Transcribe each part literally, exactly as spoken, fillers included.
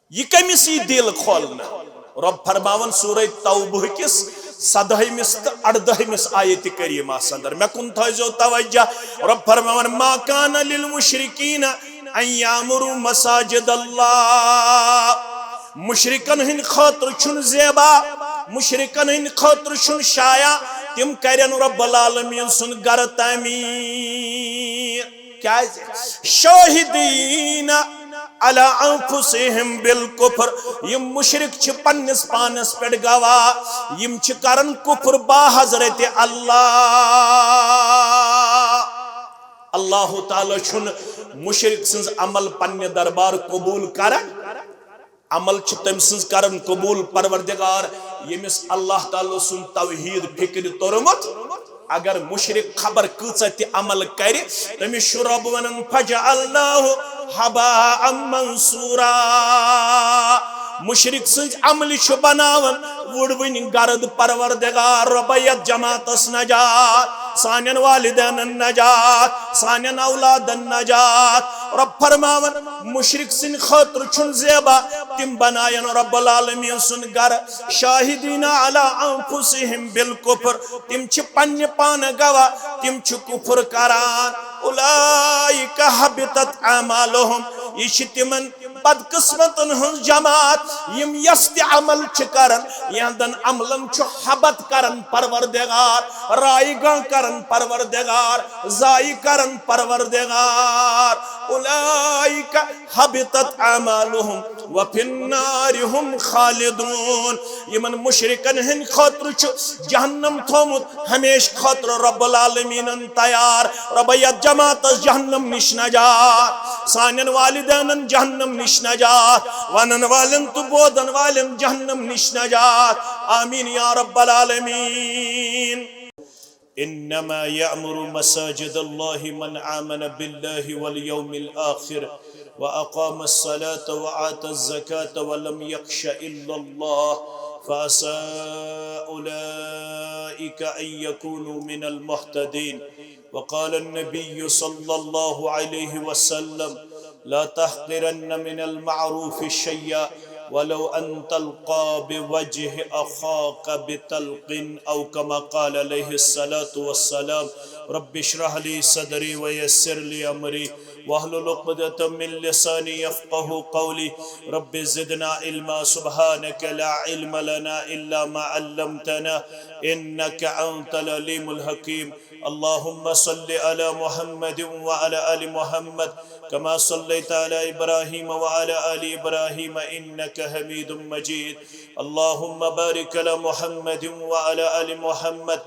یہِ کٔمِس یی دِل کھولنہٕ؟ رۄب فرماوان سورہ توبہ کِس سدٲہمِس تہٕ اَردٲہمِس آیتِ کریٖمَس اندر، مےٚ کُن تھٲیزیو توجہ۔ رۄب فرماوان، "ما کان للمشرکین ان یعمروا مساجد اللہ۔" مشرکن ہٕنٛدِ خٲطرٕ چھُنہٕ زیبا، مشرکن ہٕنٛدِ خٲطرٕ چھُنہٕ شایع تِم کرن رب العالمین سُنٛد گرٕ تعمیٖر۔ کیازِ؟ شاہدین علی انفسہم بالکفر۔ یِم مشرک چھِ پننِس پانس پٮ۪ٹھ گواہ، یِم چھِ کران کفر با حضرت اللہ۔ اللہ تعالیٰ چھُنہٕ مشرک سٕنٛز عمل پننہِ دربار قبول کران۔ عمل چھِ تٔمۍ سٕنٛز کران قبول پروردگار، ییٚمِس اللہ تعالیٰ سُنٛد توحید فکرِ توٚرمُت۔ اگر مشرک خبر کۭژاہ تہِ عمل کرِ، تٔمِس چھُ رۄب ونان، "فجعلناہ ہباء منثورا۔" مشرک سٕنٛز عملہِ چھُ بناوان وُڑوٕنۍ گرد پروردگار۔ رۄبا، یتھ جماعتس نجات، سانٮ۪ن والدینن نجات، سانٮ۪ن اولادن نجات۔ رۄب فرماوان، مشرک سٕنٛدِ خٲطرٕ چھُنہٕ زیبا، تِم بناین رب العالمین سُنٛد گرٕ۔ شاہدین علی انفسہم بالکفر، تِم چھِ پننہِ پانہٕ گواہ، تِم چھِ کفر کران۔ اولئک حبطت اعمالہم، یہِ چھِ تِمن بدقسمتن ہٕنٛز جماعت، یِم یس تہِ عمل چھِ کران، یہندن عملن چھُ حبط کران پروردگار، رایگاں کران پروردگار، ضایع کران پروردگار۔ اولئک حبطت اعمالہم وفی النار ہم خالدون۔ یِمن مشرکن ہٕنٛدِ خٲطرٕ چھُ جہنم تھومُت ہمیشہِ خٲطرٕ رب العالمینن تیار۔ رۄبا، یتھ جماعتس جہنم نِش نجات، سانٮ۪ن والدینن جہنم نِش نجات، ونن والٮ۪ن تہٕ بوزن والٮ۪ن جہنم نِش نجات۔ آمین یا رب العالمین۔ إنما يعمر مساجد الله من آمن بالله واليوم الآخر وأقام الصلاة وآتى الزكاة ولم يخش إلا الله فعسى أولئك أن يكونوا من المهتدين. وقال النبي صلى الله عليه وسلم: لا تحقرن من المعروف شيئا ولو أن تلقى بوجه أخاك بطلق، أو كما قال عليه الصلاة والسلام. رب اشرح لي صدري ويسر لي أمري واحلل عقدة من لساني يفقه قولي. رب زدنا علما، سبحانك لا علم لنا إلا ما علمتنا إنك أنت العليم الحكيم. اللهم صل على محمد وعلى آل محمد كما صليت على إبراهيم وعلى آل إبراهيم إنك حميد مجيد. اللهم بارك على محمد وعلى آل محمد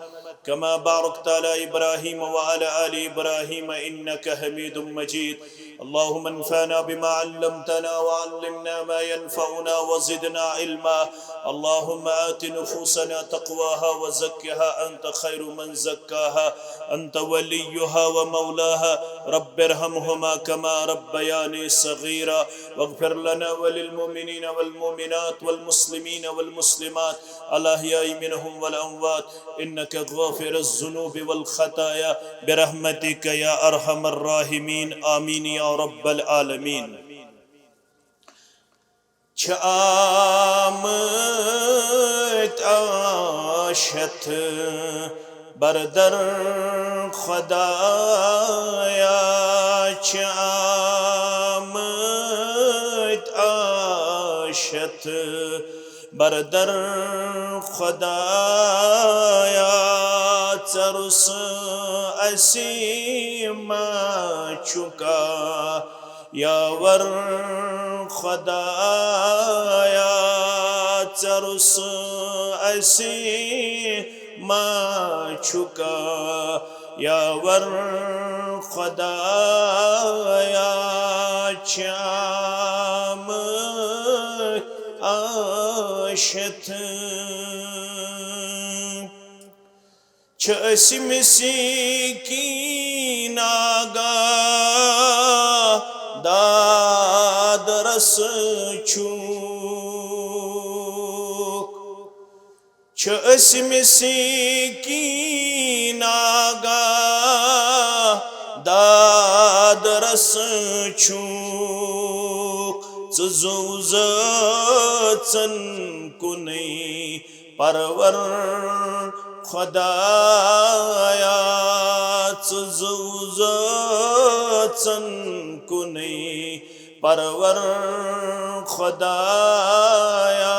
كما باركت على إبراهيم وعلى آل إبراهيم إنك حميد مجيد. اللهم انفعنا بما علمتنا وعلمنا ما ينفعنا وزدنا علما. اللهم آت نفوسنا تقواها وزكها أنت خير من زكاها أنت وليها ومولاها. رب ارحمهما كما ربياني صغيرا. واغفر لنا وللمؤمنين والمؤمنات والمسلمين والمسلمات الأحياء منهم والأموات إنك غافر الذنوب والخطايا برحمتك يا أرحم الراحمين. آمين يا رب العالمين. چھِ آمٕتۍ عاشت بردر خدایا، چھِ آمٕتۍ عاشت بردر خدایا، ژٕ رُس اَسہِ ما چھُکا یاور خدایا، ژٕ رُس اَسہِ ما چھُکا یاور خدایا، چھِ آمٕتۍ عاشت۔ چھِ أسۍ مسکیٖن آگاہ داد رس چھُکھ۔ چھِ أسۍ مسکیٖن آگاہ داد رس چھُکھ۔ ژٕ زُو زٲژَن کُنُے پرور خدایا، ژٕ زُو زٲژَن کُنُے پرور خدایا،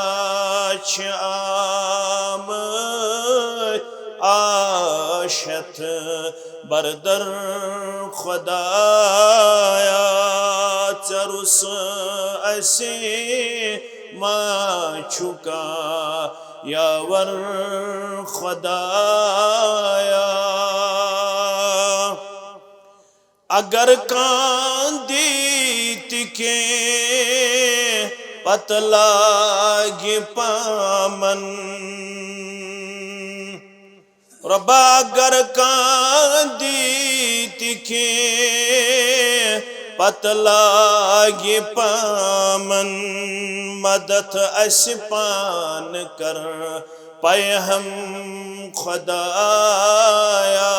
چھِ آمٕتۍ آشت بردر خدایا، ژےٚ روٚس اَسہِ ما چھُ کانٛہہ یاور خدایا۔ اگر کانٛہہ دی تہِ کینٛہہ، پتہٕ لاگہِ پامن۔ رۄبا، اگر کانٛہہ دی تہِ کینٛہہ، پتہٕ لاگہِ پامن۔ مدد اَسہِ پانہٕ کر پیغم خدایا،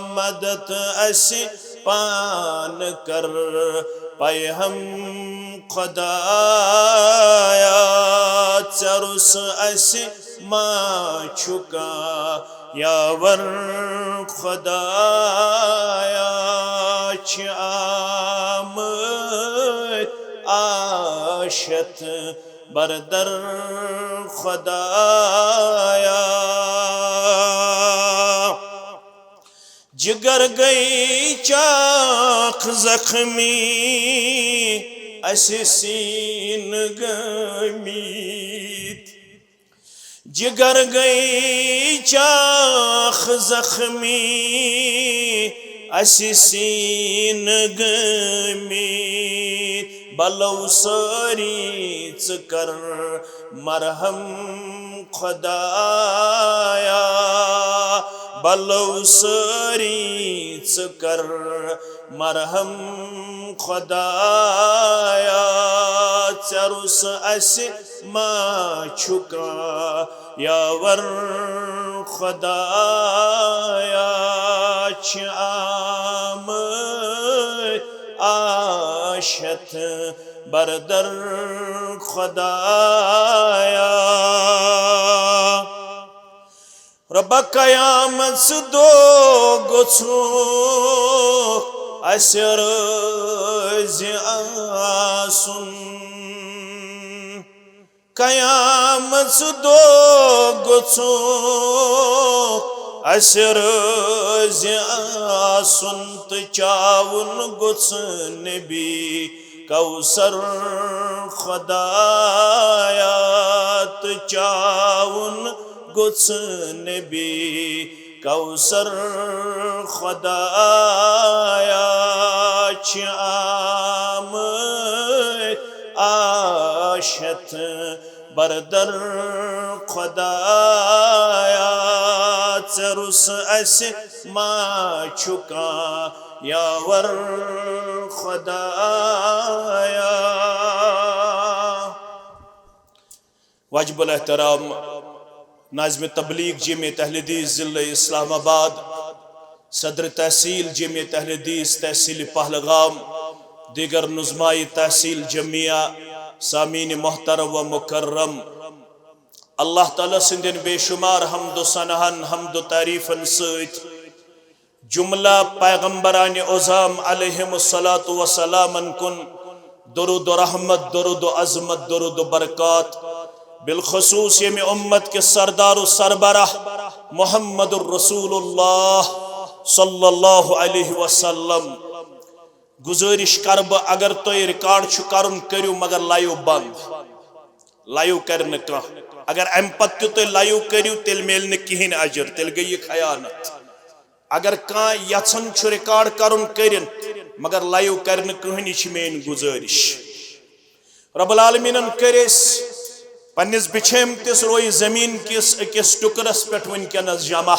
مدد اَسہِ پانہٕ کر پیغم خدایا، ژےٚ روٚس اَسہِ ما چھُ کانٛہہ یاور خدایا، چھِ آمٕتۍ آشت بردر خدایا۔ جگر گٔے چاکھ زخمی، اَسہِ سیٖنہٕ گٔمٕتۍ۔ جگر گٔے چاکھ زخمی، اَسہِ سیٖنہٕ گٔمٕتۍ۔ بلو سٲری ژٕ کر مرحم خدایا، بلو سٲری ژٕ کر مرحم خدایا، ژےٚ روٚس اَسہِ ما چھُ کانٛہہ یاور خدایا، چھِ آمٕتۍ آشت بردر خدایا۔ رۄبا، قیامت دۄہ گوٚژھ اَسہِ رٲضۍ آسُن۔ قیامت دۄہ گوٚژھ اَسہِ رٲضۍ آسُن تہٕ چاوُن گوٚژھ نبی کوثر خدایا، تہٕ چاوُن گوٚژھ نبی کوثر خدایا، چھِ آمٕتۍ آشت بردر خدایا، ژےٚ روٚس اَسہِ ما چھُ کانٛہہ یاور خدایا۔ واجب الاحترام ناظم تبلیغ جمعیت اہل حدیث ضلع اسلام آباد، صدر تحصیل جمعیت اہل حدیث تحصیل پہلگام، دیگر نظمائی تحصیل جمعیہ، سامعین محترم و مکرم، اللہ تعالیٰ سٕنٛدٮ۪ن بے شمار حمد و ثناہن، حمد و تعریفن سۭتۍ جملہ پیغمبران عظام علیہم الصلوۃ والسلامن کُن درود و رحمت، درود و عظمت، درود و برکات، بالخصوص ییٚمہِ امت کِس سردار و سربراہ محمد الرسول اللہ صلی اللہ علیہ وسلم۔ گزٲرِش کرٕ بہٕ، اگر تۄہہِ ریکارڈ چھُ کرُن، کٔرِو، مگر لایِو بنٛد، لایِو کرِ نہٕ کانٛہہ۔ اگر امہِ پتہٕ تہِ تُہۍ لایِو کٔرِو، تیٚلہِ میلہِ نہٕ کِہیٖنۍ اجر، تیٚلہِ گٔے یہِ خیانت۔ اگر کانٛہہ یژھان چھُ ریکارڈ کرُن، کٔرِن، مگر لایِو کرِ نہٕ کٕہٕنۍ، یہِ چھِ میٲنۍ گزٲرِش۔ رب العالمینن کٔرۍ أسۍ پننِس بِچھیمتِس روی زمین کِس أکِس ٹُکرس پٮ۪ٹھ وٕنکیٚنس جمع۔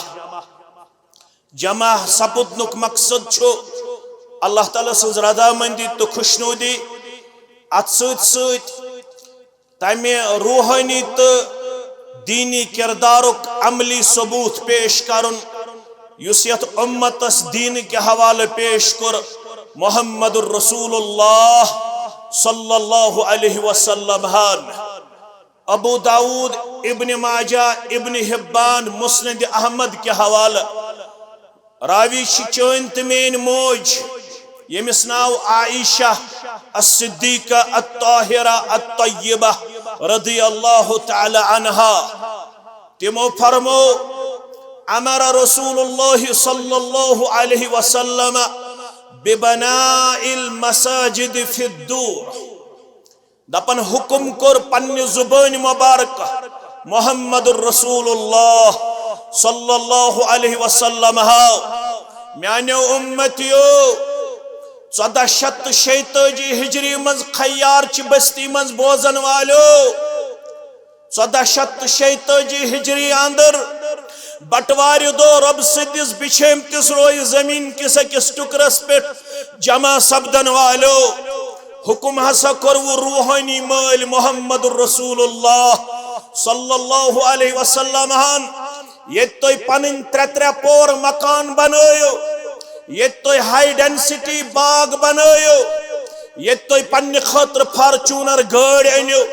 جمع سپدنُک مقصد چھُ اللہ تعالیٰ سٕنٛز رضامندی تہٕ خۄشنودی، اتھ سۭتۍ سۭتۍ تمہِ روحٲنی تہٕ دیٖنی کردارُک عملی ثبوت پیش کرُن، یُس یتھ امتس دیٖنہٕ کہِ حوالہٕ پیش کوٚر محمد رسول اللہ صلی اللہ علیہ وسلم ہن۔ ابو داؤد، ابن ماجہ، ابن حبان، مسند احمد کہِ حوالہٕ۔ راوی چھِ چٲنۍ تہٕ میٲنۍ موج، ییٚمِس ناو عائشہ الصدیقہ الطاہرہ الطیبہ رضی اللہ تعالی عنہا۔ تِمو فرمو، امر رسول اللہ صلی اللہ علیہ وسلم ببناء المساجد فی الدور۔ دپن حکم کوٚر پننہِ زبٲنۍ مبارکہ محمد رسول اللہ صلی اللہ علیہ وسلم ہاو، میانیو امتیو، ژۄدہ شیٚتھ تہٕ شیٚیہِ تٲجی ہجری منٛز خیار چہِ بستی منٛز بوزن والیو، ژۄدہ شیٚتھ تہٕ شیٚیہِ تٲجی ہجری اندر بٹوارِ دۄہ رۄب سٕنٛدِس بِچھیمتِس رویہِ زٔمیٖن کِس أکِس ٹُکرس پٮ۪ٹھ جمع سپدن والیو، حکم ہسا کوٚروٕ روحٲنی مٲلۍ محمد رسول اللہ صلی اللہ علیہ وسلم ہن، ییٚتہِ تُہۍ پنٕنۍ ترٛےٚ ترٛےٚ پور مکان بنٲیِو، ییٚتہِ تُہۍ ہائی ڈینسٹی باغ بنٲیِو، ییٚتہِ تُہۍ پننہِ خٲطرٕ فارچونر گٲڑۍ أنِو،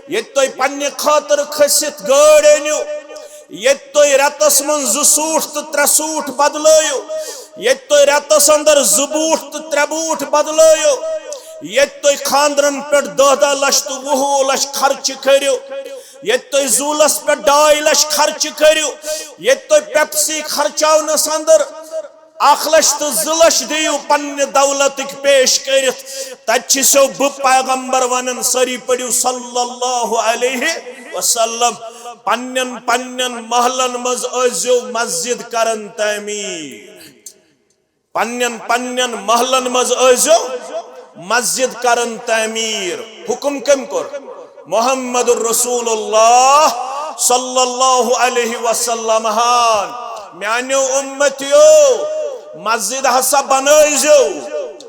ییٚتہِ تُہۍ پننہِ خٲطرٕ کھٔسِتھ گٲڑۍ أنِو، ییٚتہِ تُہۍ رٮ۪تس منٛز زٕ سوٗٹ تہٕ ترٛےٚ سوٗٹ بدلٲیِو، ییٚتہِ تُہۍ رٮ۪تس اندر زٕ بوٗٹھ تہٕ ترٛےٚ بوٗٹھ بدلٲیِو، ییٚتہِ تُہۍ خاندرن پٮ۪ٹھ دَہ دَہ لچھ تہٕ وُہ وُہ لچھ خرچہٕ کٔرِو، ییٚتہِ تُہۍ زوٗلس پٮ۪ٹھ ڈاے لچھ خرچہٕ کٔرِو، ییٚتہِ تُہۍ پیپسی خرچاونس اندر اکھ لچھ تہٕ زٕ لچھ دِیِو پننہِ دولتٕکۍ پیش کٔرِتھ، تتہِ چھِ سو بہٕ پیغمبر ونان، سٲری پٔرِو صلی اللہ علیہ وسلم۔ پننٮ۪ن پننٮ۪ن محلن منٛز ٲسۍزیو مسجد کران تعمیٖر، پننٮ۪ن پننٮ۪ن محلن منٛز ٲسۍزیو مسجد کران تعمیٖر۔ حکم کٔمۍ کوٚر؟ محمد رسول اللہ صلی اللہ علیہ وسلم ہن۔ میانیو امتیو، مسجد ہسا بنٲیزیو،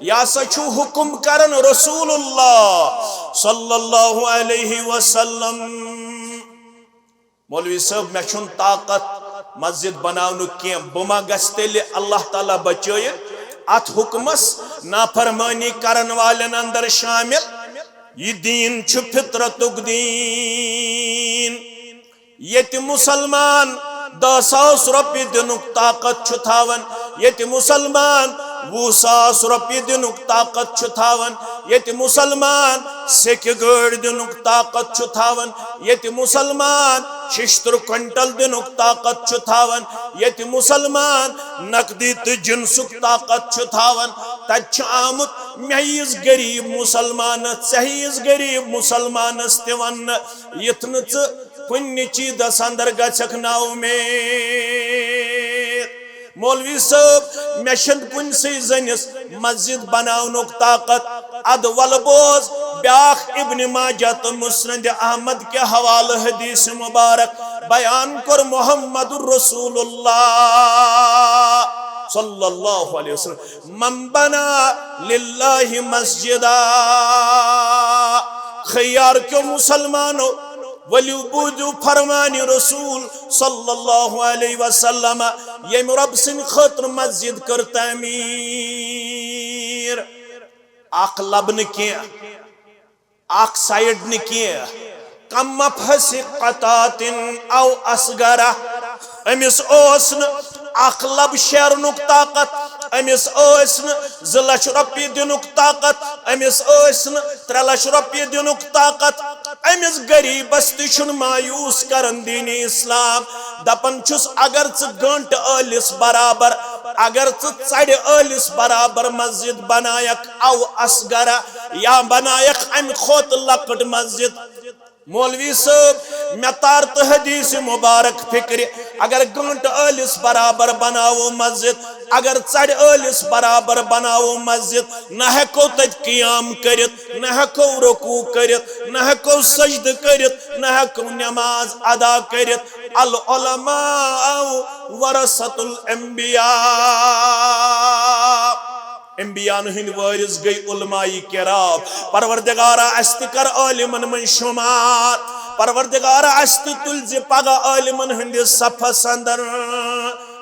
یہِ ہسا چھُ حکم کران رسول اللہ صلی اللہ علیہ وسلم۔ مولوی صٲب، مےٚ چھُنہٕ طاقت مسجد بناونُک کینٛہہ، بہٕ ما گژھٕ تیٚلہِ اللہ تعالیٰ بچٲیِتھ اتھ حکمس نافرمٲنی کرن والٮ۪ن اندر شٲمِل؟ یہِ دیٖن چھُ فطرتُک دیٖن۔ ییٚتہِ مُسلمان دَہ ساس رۄپیہِ دِنُک طاقت چھُ تھاوان، ییٚتہِ مُسلمان وُہ ساس رۄپیہِ دِنُک طاقت چھُ تھاوان، ییٚتہِ مُسلمان سیٚکہِ گٲڑۍ دِنُک طاقت چھُ تھاوان، ییٚتہِ مُسلمان شیٚشتٕر کوینٹل دِنُک طاقت چھُ تھاوان، ییٚتہِ مُسلمان نقدی تہٕ جنسُک طاقت چھُ تھاوان، تتہِ چھُ آمُت مےٚ یِژھ غریٖب مُسلمانس، ژےٚ یِژھ غریٖب مُسلمانس تہِ وننہٕ، یُتھ نہٕ ژٕ کُنہِ چیٖزس اندر گژھکھ نا اُمید۔ مولوی صٲب، مےٚ چھُنہٕ کُنسٕے زٔنِس مسجد بناونُک طاقت۔ ادٕ ولہٕ بوز بیاکھ ابن ماجہ تہٕ مسند احمد کہِ حوالہٕ حدیث مبارک بیان کوٚر محمد رسول اللہ صلی اللہ علیہ وسلم، من بنا للہ مسجدا۔ خیار کیو مسلمانو، ؤلِو بوٗزِو فرمان رسول صلی اللہ علیہ وسلم، ییٚمۍ رۄب سٕنٛدِ خٲطرٕ مسجد کٔر تعمیٖر۔ اکھ لبنہٕ کینٛہہ، اکھ سایڈ نہٕ کینٛہہ، کم مفحص قطعة او اصغر۔ أمِس اوس نہٕ اکھ لب شیرنُک طاقت، أمِس ٲسۍ نہٕ زٕ لچھ رۄپیہِ دِنُک طاقت، أمِس ٲسۍ نہٕ ترٛےٚ لچھ رۄپیہِ دِنُک طاقت۔ أمِس غریٖبس تہِ چھُنہٕ مایوٗس کران دین اسلام۔ دپان چھُس، اگر ژٕ گٲنٹہٕ ٲلِس برابر، اگر ژٕ ژرِ ٲلِس برابر مسجد بنایکھ او اصغر، یا بنایکھ امہِ کھۄتہٕ لۄکٕٹ مسجد، مولوی صٲب، مےٚ تار تہٕ حدیث مبارک فکرِ، اگر گٲنٹہٕ ٲلِس برابر بناوو مسجد، اگر ژرِ ٲلِس برابر بناوو مسجد، نہ ہیٚکو تتہِ قیام کٔرِتھ، نہ ہیٚکو رکوع کٔرِتھ، نہ ہیٚکو سجدٕ کٔرِتھ، نہ ہیٚکو نماز ادا کٔرِتھ۔ العلماء ورثۃ الانبیاء۔ انبیاءن ہٕنٛدۍ وٲرث گٔے علماء کرام۔ پروردگارا، اسہِ تہِ کر عالمن منٛز شمار۔ پروردگارا، اسہِ تہِ تُلۍ زِ پگاہ عالمن ہٕنٛدِس صفس اندر۔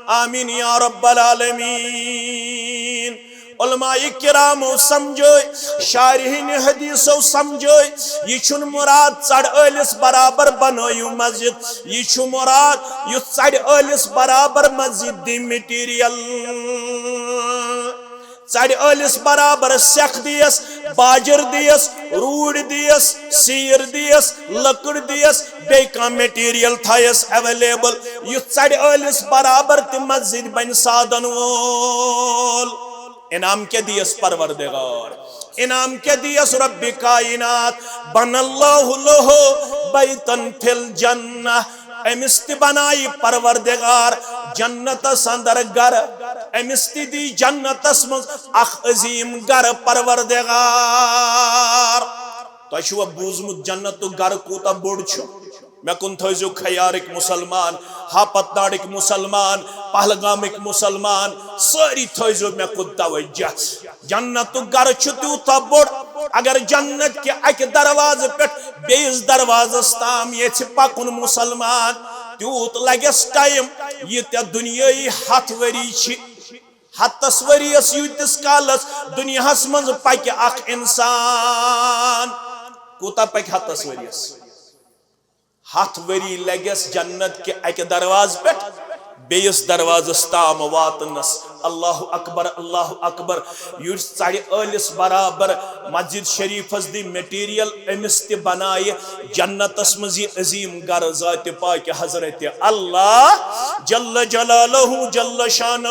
آمین یا رب العالمین۔ علماء کرامو سمجھٲے، شارحین حدیثو سمجھٲے، یہِ چھُنہٕ مراد ژڑ ٲلِس برابر بنٲیِو مسجد، یہِ چھُ مراد یُس ژڑِ ٲلِس برابر مسجد دی material۔ ژڑِ ٲلِس برابر سٮ۪کھ دیس، باجر دیس، روٗڑۍ دیس، سیٖر دیس، لٔکٕر دیس، بیٚیہِ کانٛہہ material تھایس available، یُس ژڑِ ٲلِس برابر تہِ مسجد بنہِ سادن وول۔ انعام کیٛاہ دیس پروردگار؟ انعام کیٛاہ دیس رب کائنات؟ بنى الله له بيتا في الجنة۔ أمِس تہِ بنایہِ پروردگار جنتس اندر گرٕ، أمِس تہِ دی جنتس منٛز اکھ عظیٖم گرٕ پروردگار۔ تۄہہِ چھُوا بوٗزمُت جنتُک گرٕ کوٗتاہ بوٚڑ چھُ؟ مےٚ کُن تھٲیزیو کھیارٕکۍ مُسلمان، ہاپت ناڈٕکۍ مُسلمان، پہلگامٕکۍ مُسلمان، سٲری تھٲیزیو مےٚ کُن توجہ۔ جنتُک گرٕ چھُ تیوٗتاہ بوٚڑ، اگر جنت کہِ اکہِ دروازٕ پٮ۪ٹھ بیٚیِس دروازس تام یژھِ پکُن مُسلمان، تیوٗت لگٮ۪س ٹایم۔ ییٖتیٛاہ دُنیٲیی ہتھ ؤری چھِ، ہتس ؤریس ییٖتِس کالس دُنیاہس منٛز پکہِ اکھ انسان، کوٗتاہ پکہِ ہتس ؤریس؟ ہتھ ؤری لگٮ۪س جنت کہِ اکہِ دروازٕ پٮ۪ٹھ بیٚیِس دروازس تام واتنس۔ اللہ اکبر، اللہ اکبر۔ یُس ژڑِ ٲلِس برابر مسجد شریفس دی material، أمِس تہِ بنایہِ جنتس منٛز یہِ عظیٖم گرٕ ذاتِ پاکہِ حضرت اللہ جل جلالہ جل شانہ۔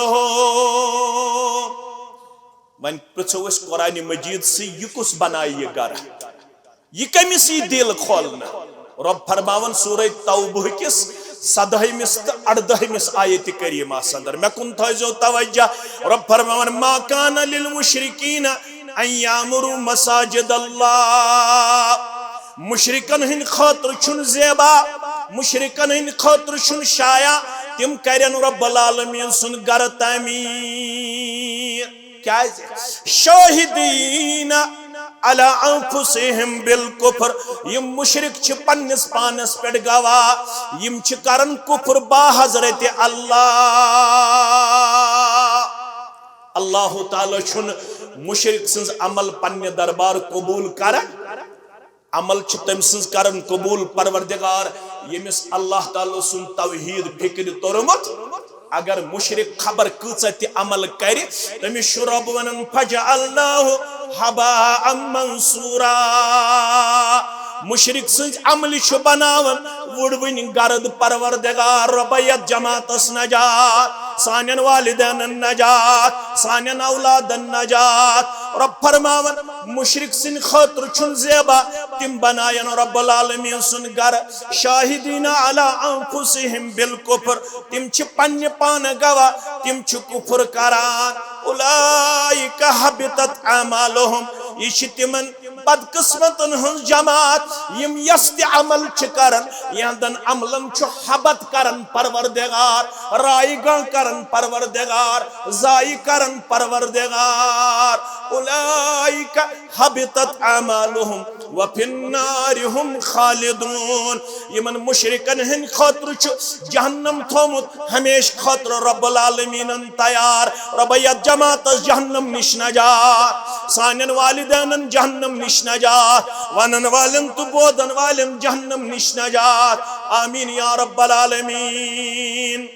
وۄنۍ پرژھو أسۍ قرآن مجید سٕے، یہِ کُس بنایہِ یہِ گرٕ؟ یہِ کٔمِس یی دِل کھولنہٕ؟ رب فرماوان سورہ توبہ کِس سدہمِس تہٕ اردہمِس آیتِ کریمس اندر، مےٚ کُن تھٲیزیو توجہ۔ رب فرماوان، ما کان للمشرکین ان یعمروا مساجد اللہ۔ مشرکن ہٕنٛدِ خٲطرٕ چھُنہٕ زیبا، مشرکن ہٕنٛدِ خٲطرٕ چھُنہٕ شایع تِم کرن رب العالمین سُنٛد گرٕ تعمیٖر۔ کیازِ؟ شاہدین علی انفسہم بالکفر، یِم مشرک چھِ پننِس پانس پٮ۪ٹھ گواہ، یِم چھِ کران کفر با حضرت اللہ۔ اللہ تعالیٰ چھُنہٕ مشرک سٕنٛز عمل پننہِ دربار قبول کران۔ عمل چھِ تٔمۍ سٕنٛز کران قبول پروردگار، ییٚمِس اللہ تعالیٰ سُنٛد توحید فکرِ توٚرمُت۔ اگر مشرک خبر کۭژاہ تہِ عمل کرِ، تٔمِس چھُ رب ونان، فجعلناہ ہباء منثورا۔ مشرک سٕنٛز عملہِ چھُ بناوان وُڑوٕنۍ گرد پروردگار۔ رۄبہ، یتھ جماعتس نجات، سانٮ۪ن والدینن نجات، سانٮ۪ن اولادن نجات۔ رب فرماوان، مشرک سٕنٛدِ خٲطرٕ چھُنہٕ زیبا، تِم بناین رب العالمین سُنٛد گرٕ۔ شاہدین علی انفسہم بالکفر، تِم چھِ پننہِ پانہٕ گواہ، تِم چھِ کفر کران۔ اولئک حبطت اعمالہم، یہِ چھِ تِمن بدقسمتن ہٕنٛز جماعت، یِم یس تہِ عمل چھِ کران، یہندن عملن چھُ حبط کران پروردگار، رایگاں کران پروردگار، ضایع کران پروردگار۔ اولئک حبطت اعمالہم وفی النار ہم خالدون۔ یِمن مشرکن ہٕنٛدِ خٲطرٕ چھُ جہنم تھومُت ہمیشہٕ خٲطرٕ رب العالمینن تیار۔ رۄبہ، یتھ جماعتس جہنم نِش نجات، سانٮ۪ن والدینن جہنم نِش نجات، ونن والٮ۪ن تہٕ بوزن والٮ۪ن جہنم نِش نجات۔ آمین یا رب العالمین۔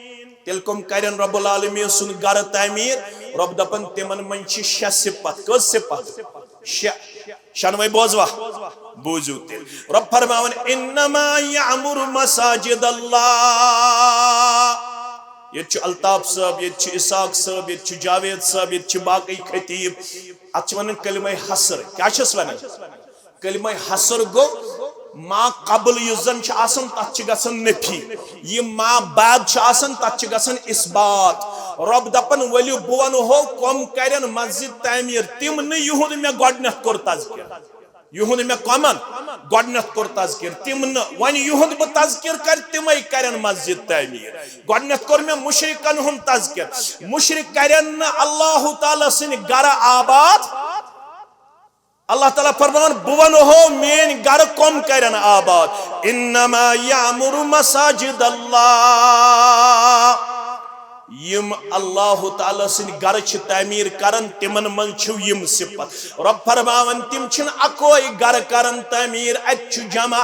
تیٚلہِ کم کرن رب العالمین سُنٛد گرٕ تعمیٖر؟ رب دپان، تِمن منٛز چھِ شےٚ صفت۔ کٔژ صفت؟ شےٚ۔ شنوے بوزوا؟ بوٗزِو تیٚلہِ۔ رب فرماوان، انما یعمر مساجد اللہ۔ ییٚتہِ چھُ الطاف صٲب، ییٚتہِ چھُ اسحاق صٲب، ییٚتہِ چھُ جاوید صٲب، ییٚتہِ چھِ باقٕے خطیب۔ اتھ چھِ ونان کلمہ حصر۔ کیٛاہ چھِس ونان؟ کلمہ حصر گوٚو، ما قبل یُس زن چھُ آسان، تتھ چھِ گژھان نفی۔ یہِ ما بعد چھُ آسان، تتھ چھِ گژھان اثبات۔ رب دپان، ؤلِو بہٕ ونہو، کم کرن مسجد تعمیٖر؟ تِم نہٕ یِہُنٛد مےٚ گۄڈٕنیتھ کوٚر تذکر۔ یِہُنٛد مےٚ کمن گۄڈٕنیتھ کوٚر تذکر، تِم نہٕ۔ وۄنۍ یِہُنٛد بہٕ تذکر کرٕ، تِمے کرن مسجد تعمیٖر۔ گۄڈٕنیتھ کوٚر مےٚ مشرکن ہُنٛد تذکر۔ مشرک کرن نہٕ اللہ تعالیٰ سٕنٛدِ گرٕ آباد۔ اللہ تعالیٰ فرماوان، بہٕ ونہو میٲنۍ گرٕ کم کرن آباد۔ انما یعمر مساجد اللہ۔ یِم اللہ تعالیٰ سٕنٛدۍ گرٕ چھِ تعمیٖر کران، تِمن منٛز چھِ یِم صفت۔ رۄب فرماوان، تِم چھِنہٕ اکوے گرٕ کران تعمیٖر، اتہِ چھُ جمع۔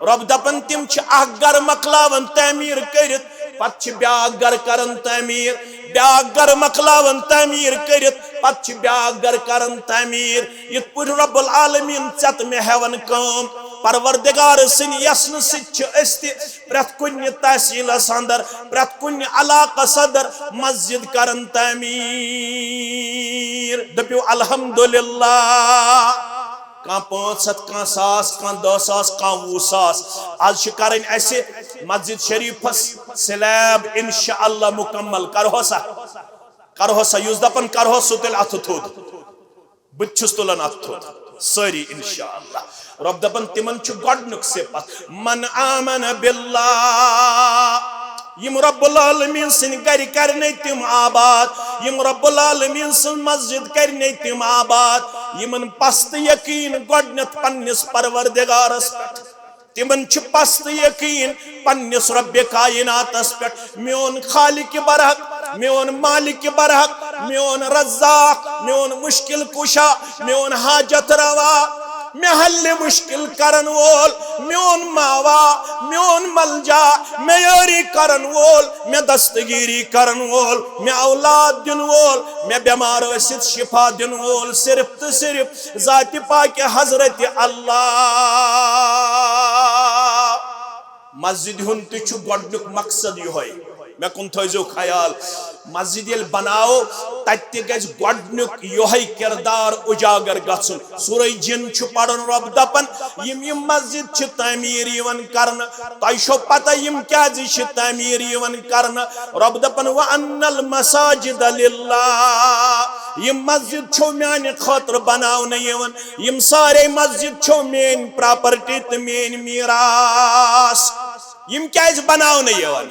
رۄب دپان، تِم چھِ اکھ گرٕ مۄکلاوان تعمیٖر کٔرِتھ، پتہٕ چھِ بیٛاکھ گرٕ کران تعمیٖر، بیٛاکھ گرٕ مۄکلاوان تعمیٖر کٔرِتھ، پتہٕ چھِ بیٛاکھ گرٕ کران تعمیٖر۔ یِتھ پٲٹھۍ رۄب العالمیٖن ژےٚ تہٕ مےٚ ہٮ۪وان کٲم، پروردگار سٕنٛدِ یژھنہٕ سۭتۍ چھِ أسۍ تہِ پرٛٮ۪تھ کُنہِ تحصیٖلس اندر، پرٛٮ۪تھ کُنہِ علاقس اندر مسجد کران تعمیٖر۔ دٔپِو الحمدللہ۔ کانٛہہ پانٛژھ ہتھ، کانٛہہ ساس، کانٛہہ دَہ ساس، کانٛہہ وُہ ساس۔ از چھِ کرٕنۍ اسہِ مسجد شریفس slab انشاءاللہ مکمل۔ کرہو سا؟ کرہو سا؟ یُس دپان کرہو، سُہ تُلہِ اتھٕ تھوٚد۔ بہٕ تہِ چھُس تُلان اتھٕ تھوٚد۔ سٲری انشاءاللہ۔ رۄب دپان، تِمن چھُ گۄڈنیُک صفت، من آمن باللہ۔ یِم رب العالمین سٕنٛدۍ گرِ کرنے تِم آباد، یِم رب العالمین سٕنٛز مسجد کرنے تِم آباد، یِمن پستہٕ یقین گۄڈنیتھ پننِس پروردگارس پٮ۪ٹھ۔ تِمن چھُ پستہٕ یقین پننِس رب کائناتس پٮ۪ٹھ۔ میون خالق برحق، میون مالک برحق، میون رزاق، میون مشکل کشا، میون حاجت روا، مےٚ حل مشکل کرن وول، میون ماوا، میون ملجا، مےٚ یٲری کرن وول، مےٚ دستگیری کرن وول، مےٚ اولاد دِن وول، مےٚ بٮ۪مار ٲسِتھ شفا دِن وول، صرف تہٕ صرف ذاتِ پاکِ حضرت اللہ۔ مسجد ہُنٛد تہِ چھُ گۄڈنیُک مقصد یِہوٚے۔ مےٚ کُن تھٲیزیو خیال، مسجد ییٚلہِ بناوو، تتہِ تہِ گژھِ گۄڈنیُک یِہوٚے کردار اجاگر گژھُن۔ سورہ جن چھُ پران، رۄب دپان، یِم یِم مسجد چھِ تعمیٖر یِوان کرنہٕ، تۄہہِ چھو پتہ یِم کیازِ چھِ تعمیٖر یِوان کرنہٕ؟ رۄب دپان، وَأَنَّ الْمَسَاجِدَ لِلَّهِ، یِم مسجد چھو میانہِ خٲطرٕ بناونہٕ یِوان، یِم سارے مسجد چھو میٲنۍ پراپرٹی تہٕ میٲنۍ میراث۔ یِم کیازِ بناونہٕ یِوان؟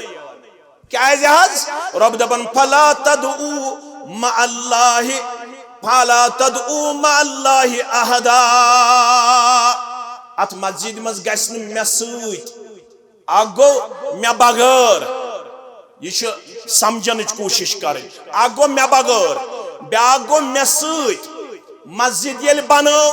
کیازِ حظ؟ رۄب دپان، فَلَا تَدْعُوا مَعَ اللَّهِ، فَلَا تَدْعُوا مَعَ اللَّهِ أَحَدًا۔ اتھ مسجد منٛز گژھِ نہٕ مےٚ سۭتۍ، اکھ گوٚو مےٚ بغٲر، یہِ چھُ سمجھنٕچ کوٗشش کرٕنۍ۔ اکھ گوٚو مےٚ بغٲر، بیٛاکھ گوٚو مےٚ سۭتۍ۔ مسجد ییٚلہِ بنٲو،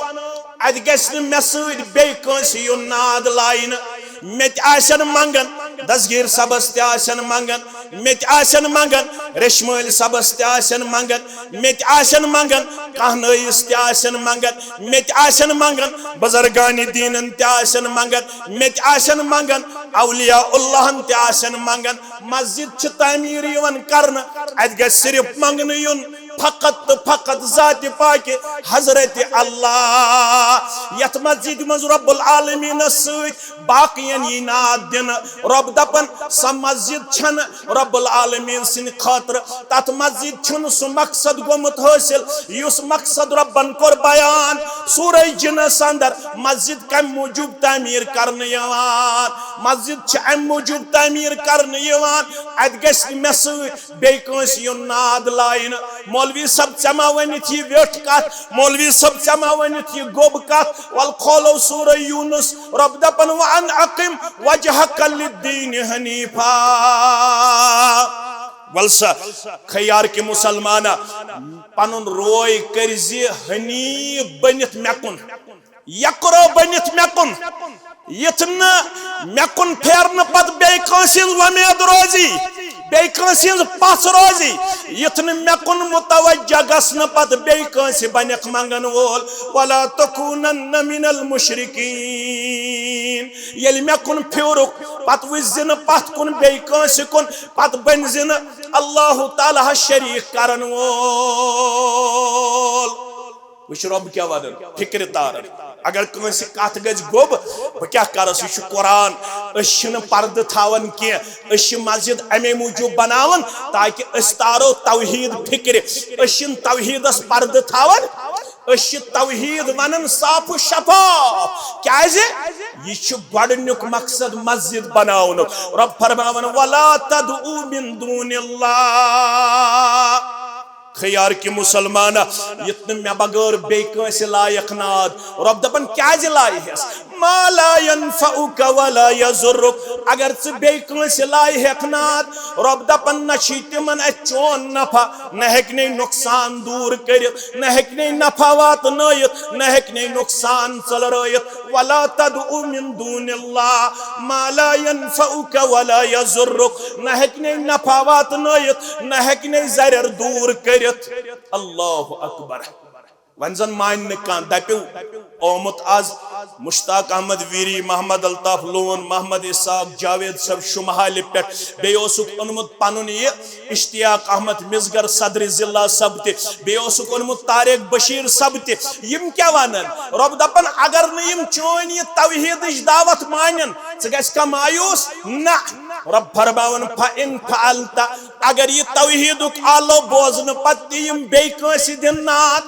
اتہِ گژھِ نہٕ مےٚ سۭتۍ بیٚیہِ کٲنٛسہِ یُن ناد لاینہٕ۔ مےٚ تہِ آسن منٛگن، دستگیٖر صٲبس تہِ آسن منٛگن، مےٚ تہِ آسن منٛگن، ریشمٲلۍ صٲبس تہِ آسن منٛگن، مےٚ تہِ آسن منٛگن، کانٛہہ نٲیِس تہِ آسن منٛگن، مےٚ تہِ آسن منٛگن، بزرگانِ دیٖنن تہِ آسن منٛگن، مےٚ تہِ آسن منٛگن، اولیاء اللہن تہِ آسن منٛگن۔ مسجد چھِ تعمیٖر یِوان کرنہٕ، اتہِ گژھِ صرف منٛگنہٕ یُن فقط تہٕ فقط ذاتِ پاکہِ حضرت اللہ۔ یتھ مسجد منٛز رب العالمینس سۭتۍ باقین یی ناد دِنہٕ۔ رب دپان، سۄ مسجد چھنہٕ رب العالمین سٕنٛدِ خٲطرٕ، تتھ مسجد چھُنہٕ سُہ مقصد گوٚمُت حٲصِل یُس مقصد ربن کوٚر بیان۔ سورہ جنس اندر مسجد کمہِ موٗجوٗب تعمیٖر کرنہٕ یِوان؟ مسجد چھِ امہِ موٗجوٗب تعمیٖر کرنہٕ یِوان، اتہِ گژھِ نہٕ مےٚ سۭتۍ بیٚیہِ کٲنٛسہِ یُن ناد لاینہٕ۔ مولوی صٲب، ژےٚ ما ؤنِتھ یہِ ویوٚٹھ کتھ؟ مولوی صٲب، ژےٚ ما ؤنِتھ یہِ گوٚب کتھ؟ ول کھولو سورہ یونس، رب دپان، وَأَنْ أَقِمْ وَجْهَكَ لِلدِّينِ حَنِيفًا۔ ول سا، خیار کہِ مسلمانہ، پنُن روے کٔرۍ زِ حنیف بٔنِتھ مےٚ کُن، یکرو بٔنِتھ مےٚ کُن، یِتھ نہٕ مےٚ کُن پھیرنہٕ پتہٕ بیٚیہِ کٲنٛسہِ ہٕنٛز وۄمید روزی، بیٚیہِ کٲنٛسہِ ہٕنٛز پژھ روزی، یِتھ نہٕ مےٚ کُن متوجہ گژھنہٕ پتہٕ بیٚیہِ کٲنٛسہِ بنکھ منگن وول۔ وَلَا تَكُونَنَّ مِنَ الْمُشْرِكِينَ۔ ییٚلہِ مےٚ کُن پھیورُکھ، پتہٕ وٕچھ زِ نہٕ پتھ کُن بیٚیہِ کٲنٛسہِ کُن، پتہٕ بٔنۍ زِ نہٕ اللہ تعالیٰ ہس شریٖک کرن وول۔ وٕچھ رۄب کیٛاہ ونان، فکرِ تاران۔ اگر کٲنٛسہِ کتھ گژھِ گوٚب، بہٕ کیٛاہ کرس؟ یہِ چھُ قرآن۔ أسۍ چھِنہٕ پردٕ تھاوان کینٛہہ، أسۍ چھِ مسجد امے موٗجوٗب بناوان تاکہ أسۍ تارو توحید فکرِ۔ أسۍ چھِنہٕ توحیدس پردٕ تھاوان، أسۍ چھِ توحید ونان صاف و شفاف۔ کیازِ؟ یہِ چھُ گۄڈٕنیُک مقصد مسجد بناونُک۔ رۄب فرماوان، وَلَا تَدْعُوا مِن دُونِ اللَّهِ۔ خیار کہِ مسلمانہ، یِتھ نہٕ مےٚ بغٲر بیٚیہِ کٲنٛسہِ لایق ناد۔ رۄب دپان، کیازِ لایہِ ہس؟ ما لا ينفعك ولا يضرك۔ اگر ژٕ بیٚیہِ کٲنٛسہِ لایہِ ہٮ۪کھ ناد، رۄب دپان، نہ چھُے تِمن اتھِ چون نفع، نہ ہیٚکہِ نے نۄقصان دوٗر کٔرِتھ، نہ ہیٚکہِ نے نفع واتنٲیِتھ، نہ ہیٚکہِ نے نۄقصان ژٔلرٲیِتھ۔ ولا تدع من دون الله ما لا ينفعك ولا يضرك۔ نہ ہیٚکہِ نے نفع واتنٲیِتھ، نہ ہیٚکہِ نے ضرر دوٗر کٔرِتھ۔ اللہ اکبر۔ وۄنۍ زن مانہِ نہٕ کانٛہہ، دپیو آمُت از مشتاق احمد ویری، محمد الطاف لون، محمد اسحاق جاوید صٲب شمہالہِ پٮ۪ٹھ، بیٚیہِ اوسُکھ اوٚنمُت پنُن یہِ اشتیاق احمد مصغر صدر ضلع صٲب تہِ، بیٚیہِ اوسُکھ اوٚنمُت طارق بشیر صٲب تہِ۔ یِم کیٛاہ ونن؟ رۄب دپان، اگر نہٕ یِم چٲنۍ یہِ توحیدٕچ دعوت مانن، ژٕ گژھکھا مایوس؟ نہ۔ رۄب فرماوان، فَإِنْ فَعَلْتَ، اگر یہِ توحیدُک آلو بوزنہٕ پتہٕ تہِ یِم بیٚیہِ کٲنٛسہِ دِن ناد،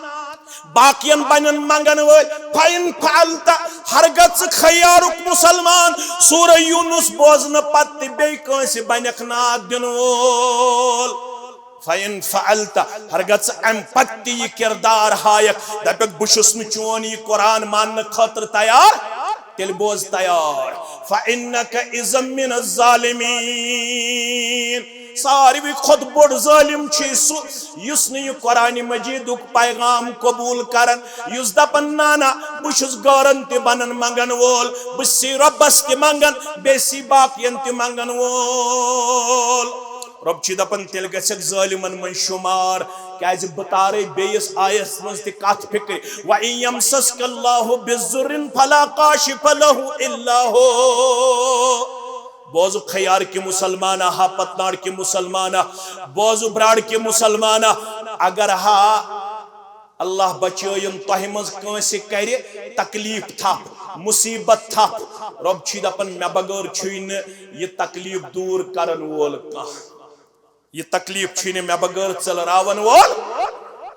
باقین بنن منگن وٲلۍ، فَإِنْ فَعَلْتَ، ہرگز ژٕ خیارُک مسلمان، سورہ یونس بوزنہٕ پتہٕ تہِ بیٚیہِ کٲنٛسہِ بنکھ ناد دِنہٕ وول۔ فَإِنْ فَعَلْتَ، ہرگز ژٕ امہِ پتہٕ تہِ یہِ کردار ہایکھ، دپکھ، بہٕ چھُس نہٕ چون یہِ قرآن ماننہٕ خٲطرٕ تیار، تیٚلہِ بوز تیار۔ فَإِنَّكَ إِذًا مِنَ الظَّالِمِينَ۔ ساروی کھۄتہٕ بوٚڑ ظٲلِم چھُ سُہ، یُس نہٕ یہِ قرآن مجیدُک پیغام قبول کران، یُس دپان، نہ نہ، بہٕ چھُس غٲرن تہِ بنن منگن وول، بہٕ چھُسٕے رۄبس تہِ منگان، بیٚیہِ چھُسٕے باقین تہِ منگن وول۔ رۄب چھُ دپان، تیٚلہِ گژھکھ ظٲلمن منٛز شُمار، کیازِ بہٕ تارے بیٚیِس آیس منٛز تہِ کتھ فکرِ، وَإِن يَمْسَسْكَ اللَّهُ بِضُرٍّ فَلَا كَاشِفَ لَهُ إِلَّا هُوَ۔ بوزُکھ خیار کہِ مسلمانہ، ہا پتناڑ کہِ مسلمانہ، بوزُکھ براڑ کہِ مسلمانہ، اگر ہا اللہ بچٲیِن تۄہہِ منٛز کٲنٛسہِ کرِ تکلیف تھپھ، مصیبت تھپھ، رۄب چھُے دپان، مےٚ بغٲر چھُے نہٕ یہِ تکلیف دوٗر کرن وول کانٛہہ۔ یہِ تکلیف چھُے نہٕ مےٚ بغٲر ژٔلراون وول۔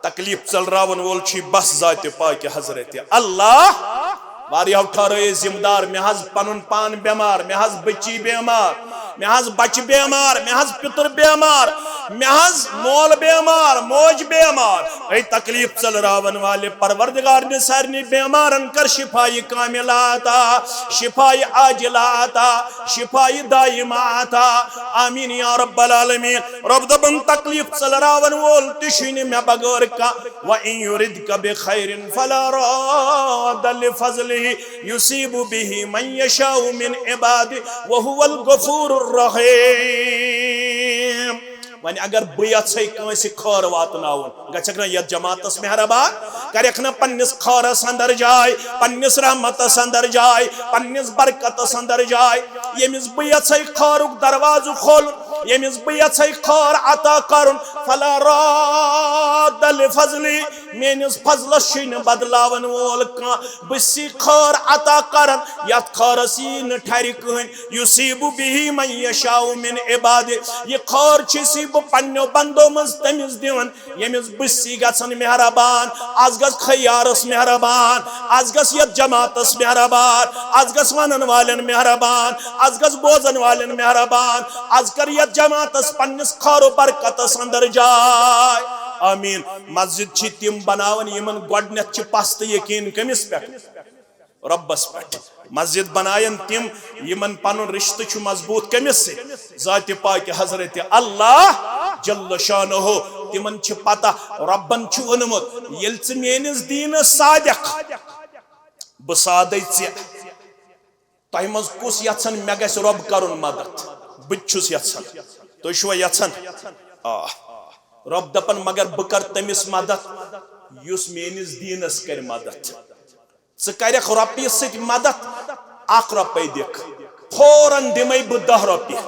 تکلیف ژٔلراون وول چھُے بس ذاتِ پاکہِ حضرت اللہ۔ واریاہو ٹھہرٲے ذمہٕ دار، مےٚ حظ پنُن پان بٮ۪مار، مےٚ حظ بچی بٮ۪مار، مےٚ حظ بچہِ بٮ۪مار، مےٚ حظ پِتُر بٮ۪مار، مےٚ حظ مول بٮ۪مار، موج بٮ۪مار۔ اے تکلیف ژٔلراون والہِ پروردگار، نہِ سارنٕے بٮ۪مارن کر شفایہِ کاملہ عطا، شفایہِ عاجلہ عطا، شفایہِ دائمہ عطا۔ آمین یا رب العالمین۔ رۄب دپان، تکلیف ژٔلراون وول تہِ چھُے نہٕ مےٚ بغٲر کانٛہہ۔ وَإِن يُرِدْكَ بِخَيْرٍ فَلَا رَادَّ لِفَضْلِهِ يُصِيبُ بِهِ مَن يَشَاءُ مِنْ عِبَادِهِ وَهُوَ الْغَفُورُ الرَّحِيمُ۔ وۄنۍ اگر بہٕ یژھے کٲنٛسہِ خٲر واتناوُن، گژھکھ نہ یتھ جماعتس مہربان؟ کرکھ نہ پننِس خٲرس اندر جاے، پننِس رحمتس اندر جاے، پننِس برکتس اندر جاے؟ ییٚمِس بہٕ یژھے خٲرُک دروازٕ کھولُن، ییٚمِس بہٕ یژھے خٲر عطا کرُن، فلا راد لفضلی، میٲنِس فضلس چھُے نہٕ بدلاون وول کانٛہہ۔ بہٕ چھُسے خٲر عطا کران، یتھ خٲرس یی نہٕ ٹھرِ کٕہٕنۍ۔ یصیب به من یشاء من عباده، یہِ خٲر چھُسے بہٕ پننیو بندو منٛز تٔمِس دِوان، ییٚمِس بہٕ چھُسے گژھان مہربان۔ از گژھ خیارس مہربان، از گژھ یتھ جماعتس مہربان، از گژھ ونن والٮ۪ن مہربان، از گژھ بوزن والٮ۪ن مہربان، از کر یتھ جماعتس پننِس خٲر و برکتس اندر جاے۔ آمین۔ مسجد چھِ تِم بناوان، یِمن گۄڈنیتھ چھِ پستہٕ یقین کٔمِس پٮ۪ٹھ؟ رۄبس پٮ۪ٹھ۔ مسجد بناین تِم، یِمن پنُن رشتہٕ چھُ مضبوط کٔمِس سۭتۍ؟ ذاتِ پاکہِ حضرت اللہ جل شانہ۔ تِمن چھِ پتہ، رۄبن چھُ ووٚنمُت، ییٚلہِ ژٕ میٲنِس دیٖنس ساتھ دِکھ، بہٕ ساتھ دِمے ژےٚ۔ تۄہہِ منٛز کُس یژھان مےٚ گژھِ رۄب کرُن مدد؟ بہٕ تہِ چھُس یژھان۔ تُہۍ چھِوا یژھان؟ آ۔ رۄب دپان، مگر بہٕ کرٕ تٔمِس مدد یُس میٲنِس دیٖنس کرِ مدد۔ ژٕ کرکھ رۄپیہِ سۭتۍ مدد، اکھ رۄپے دِکھ، فوراً دِمے بہٕ دَہ رۄپیہِ۔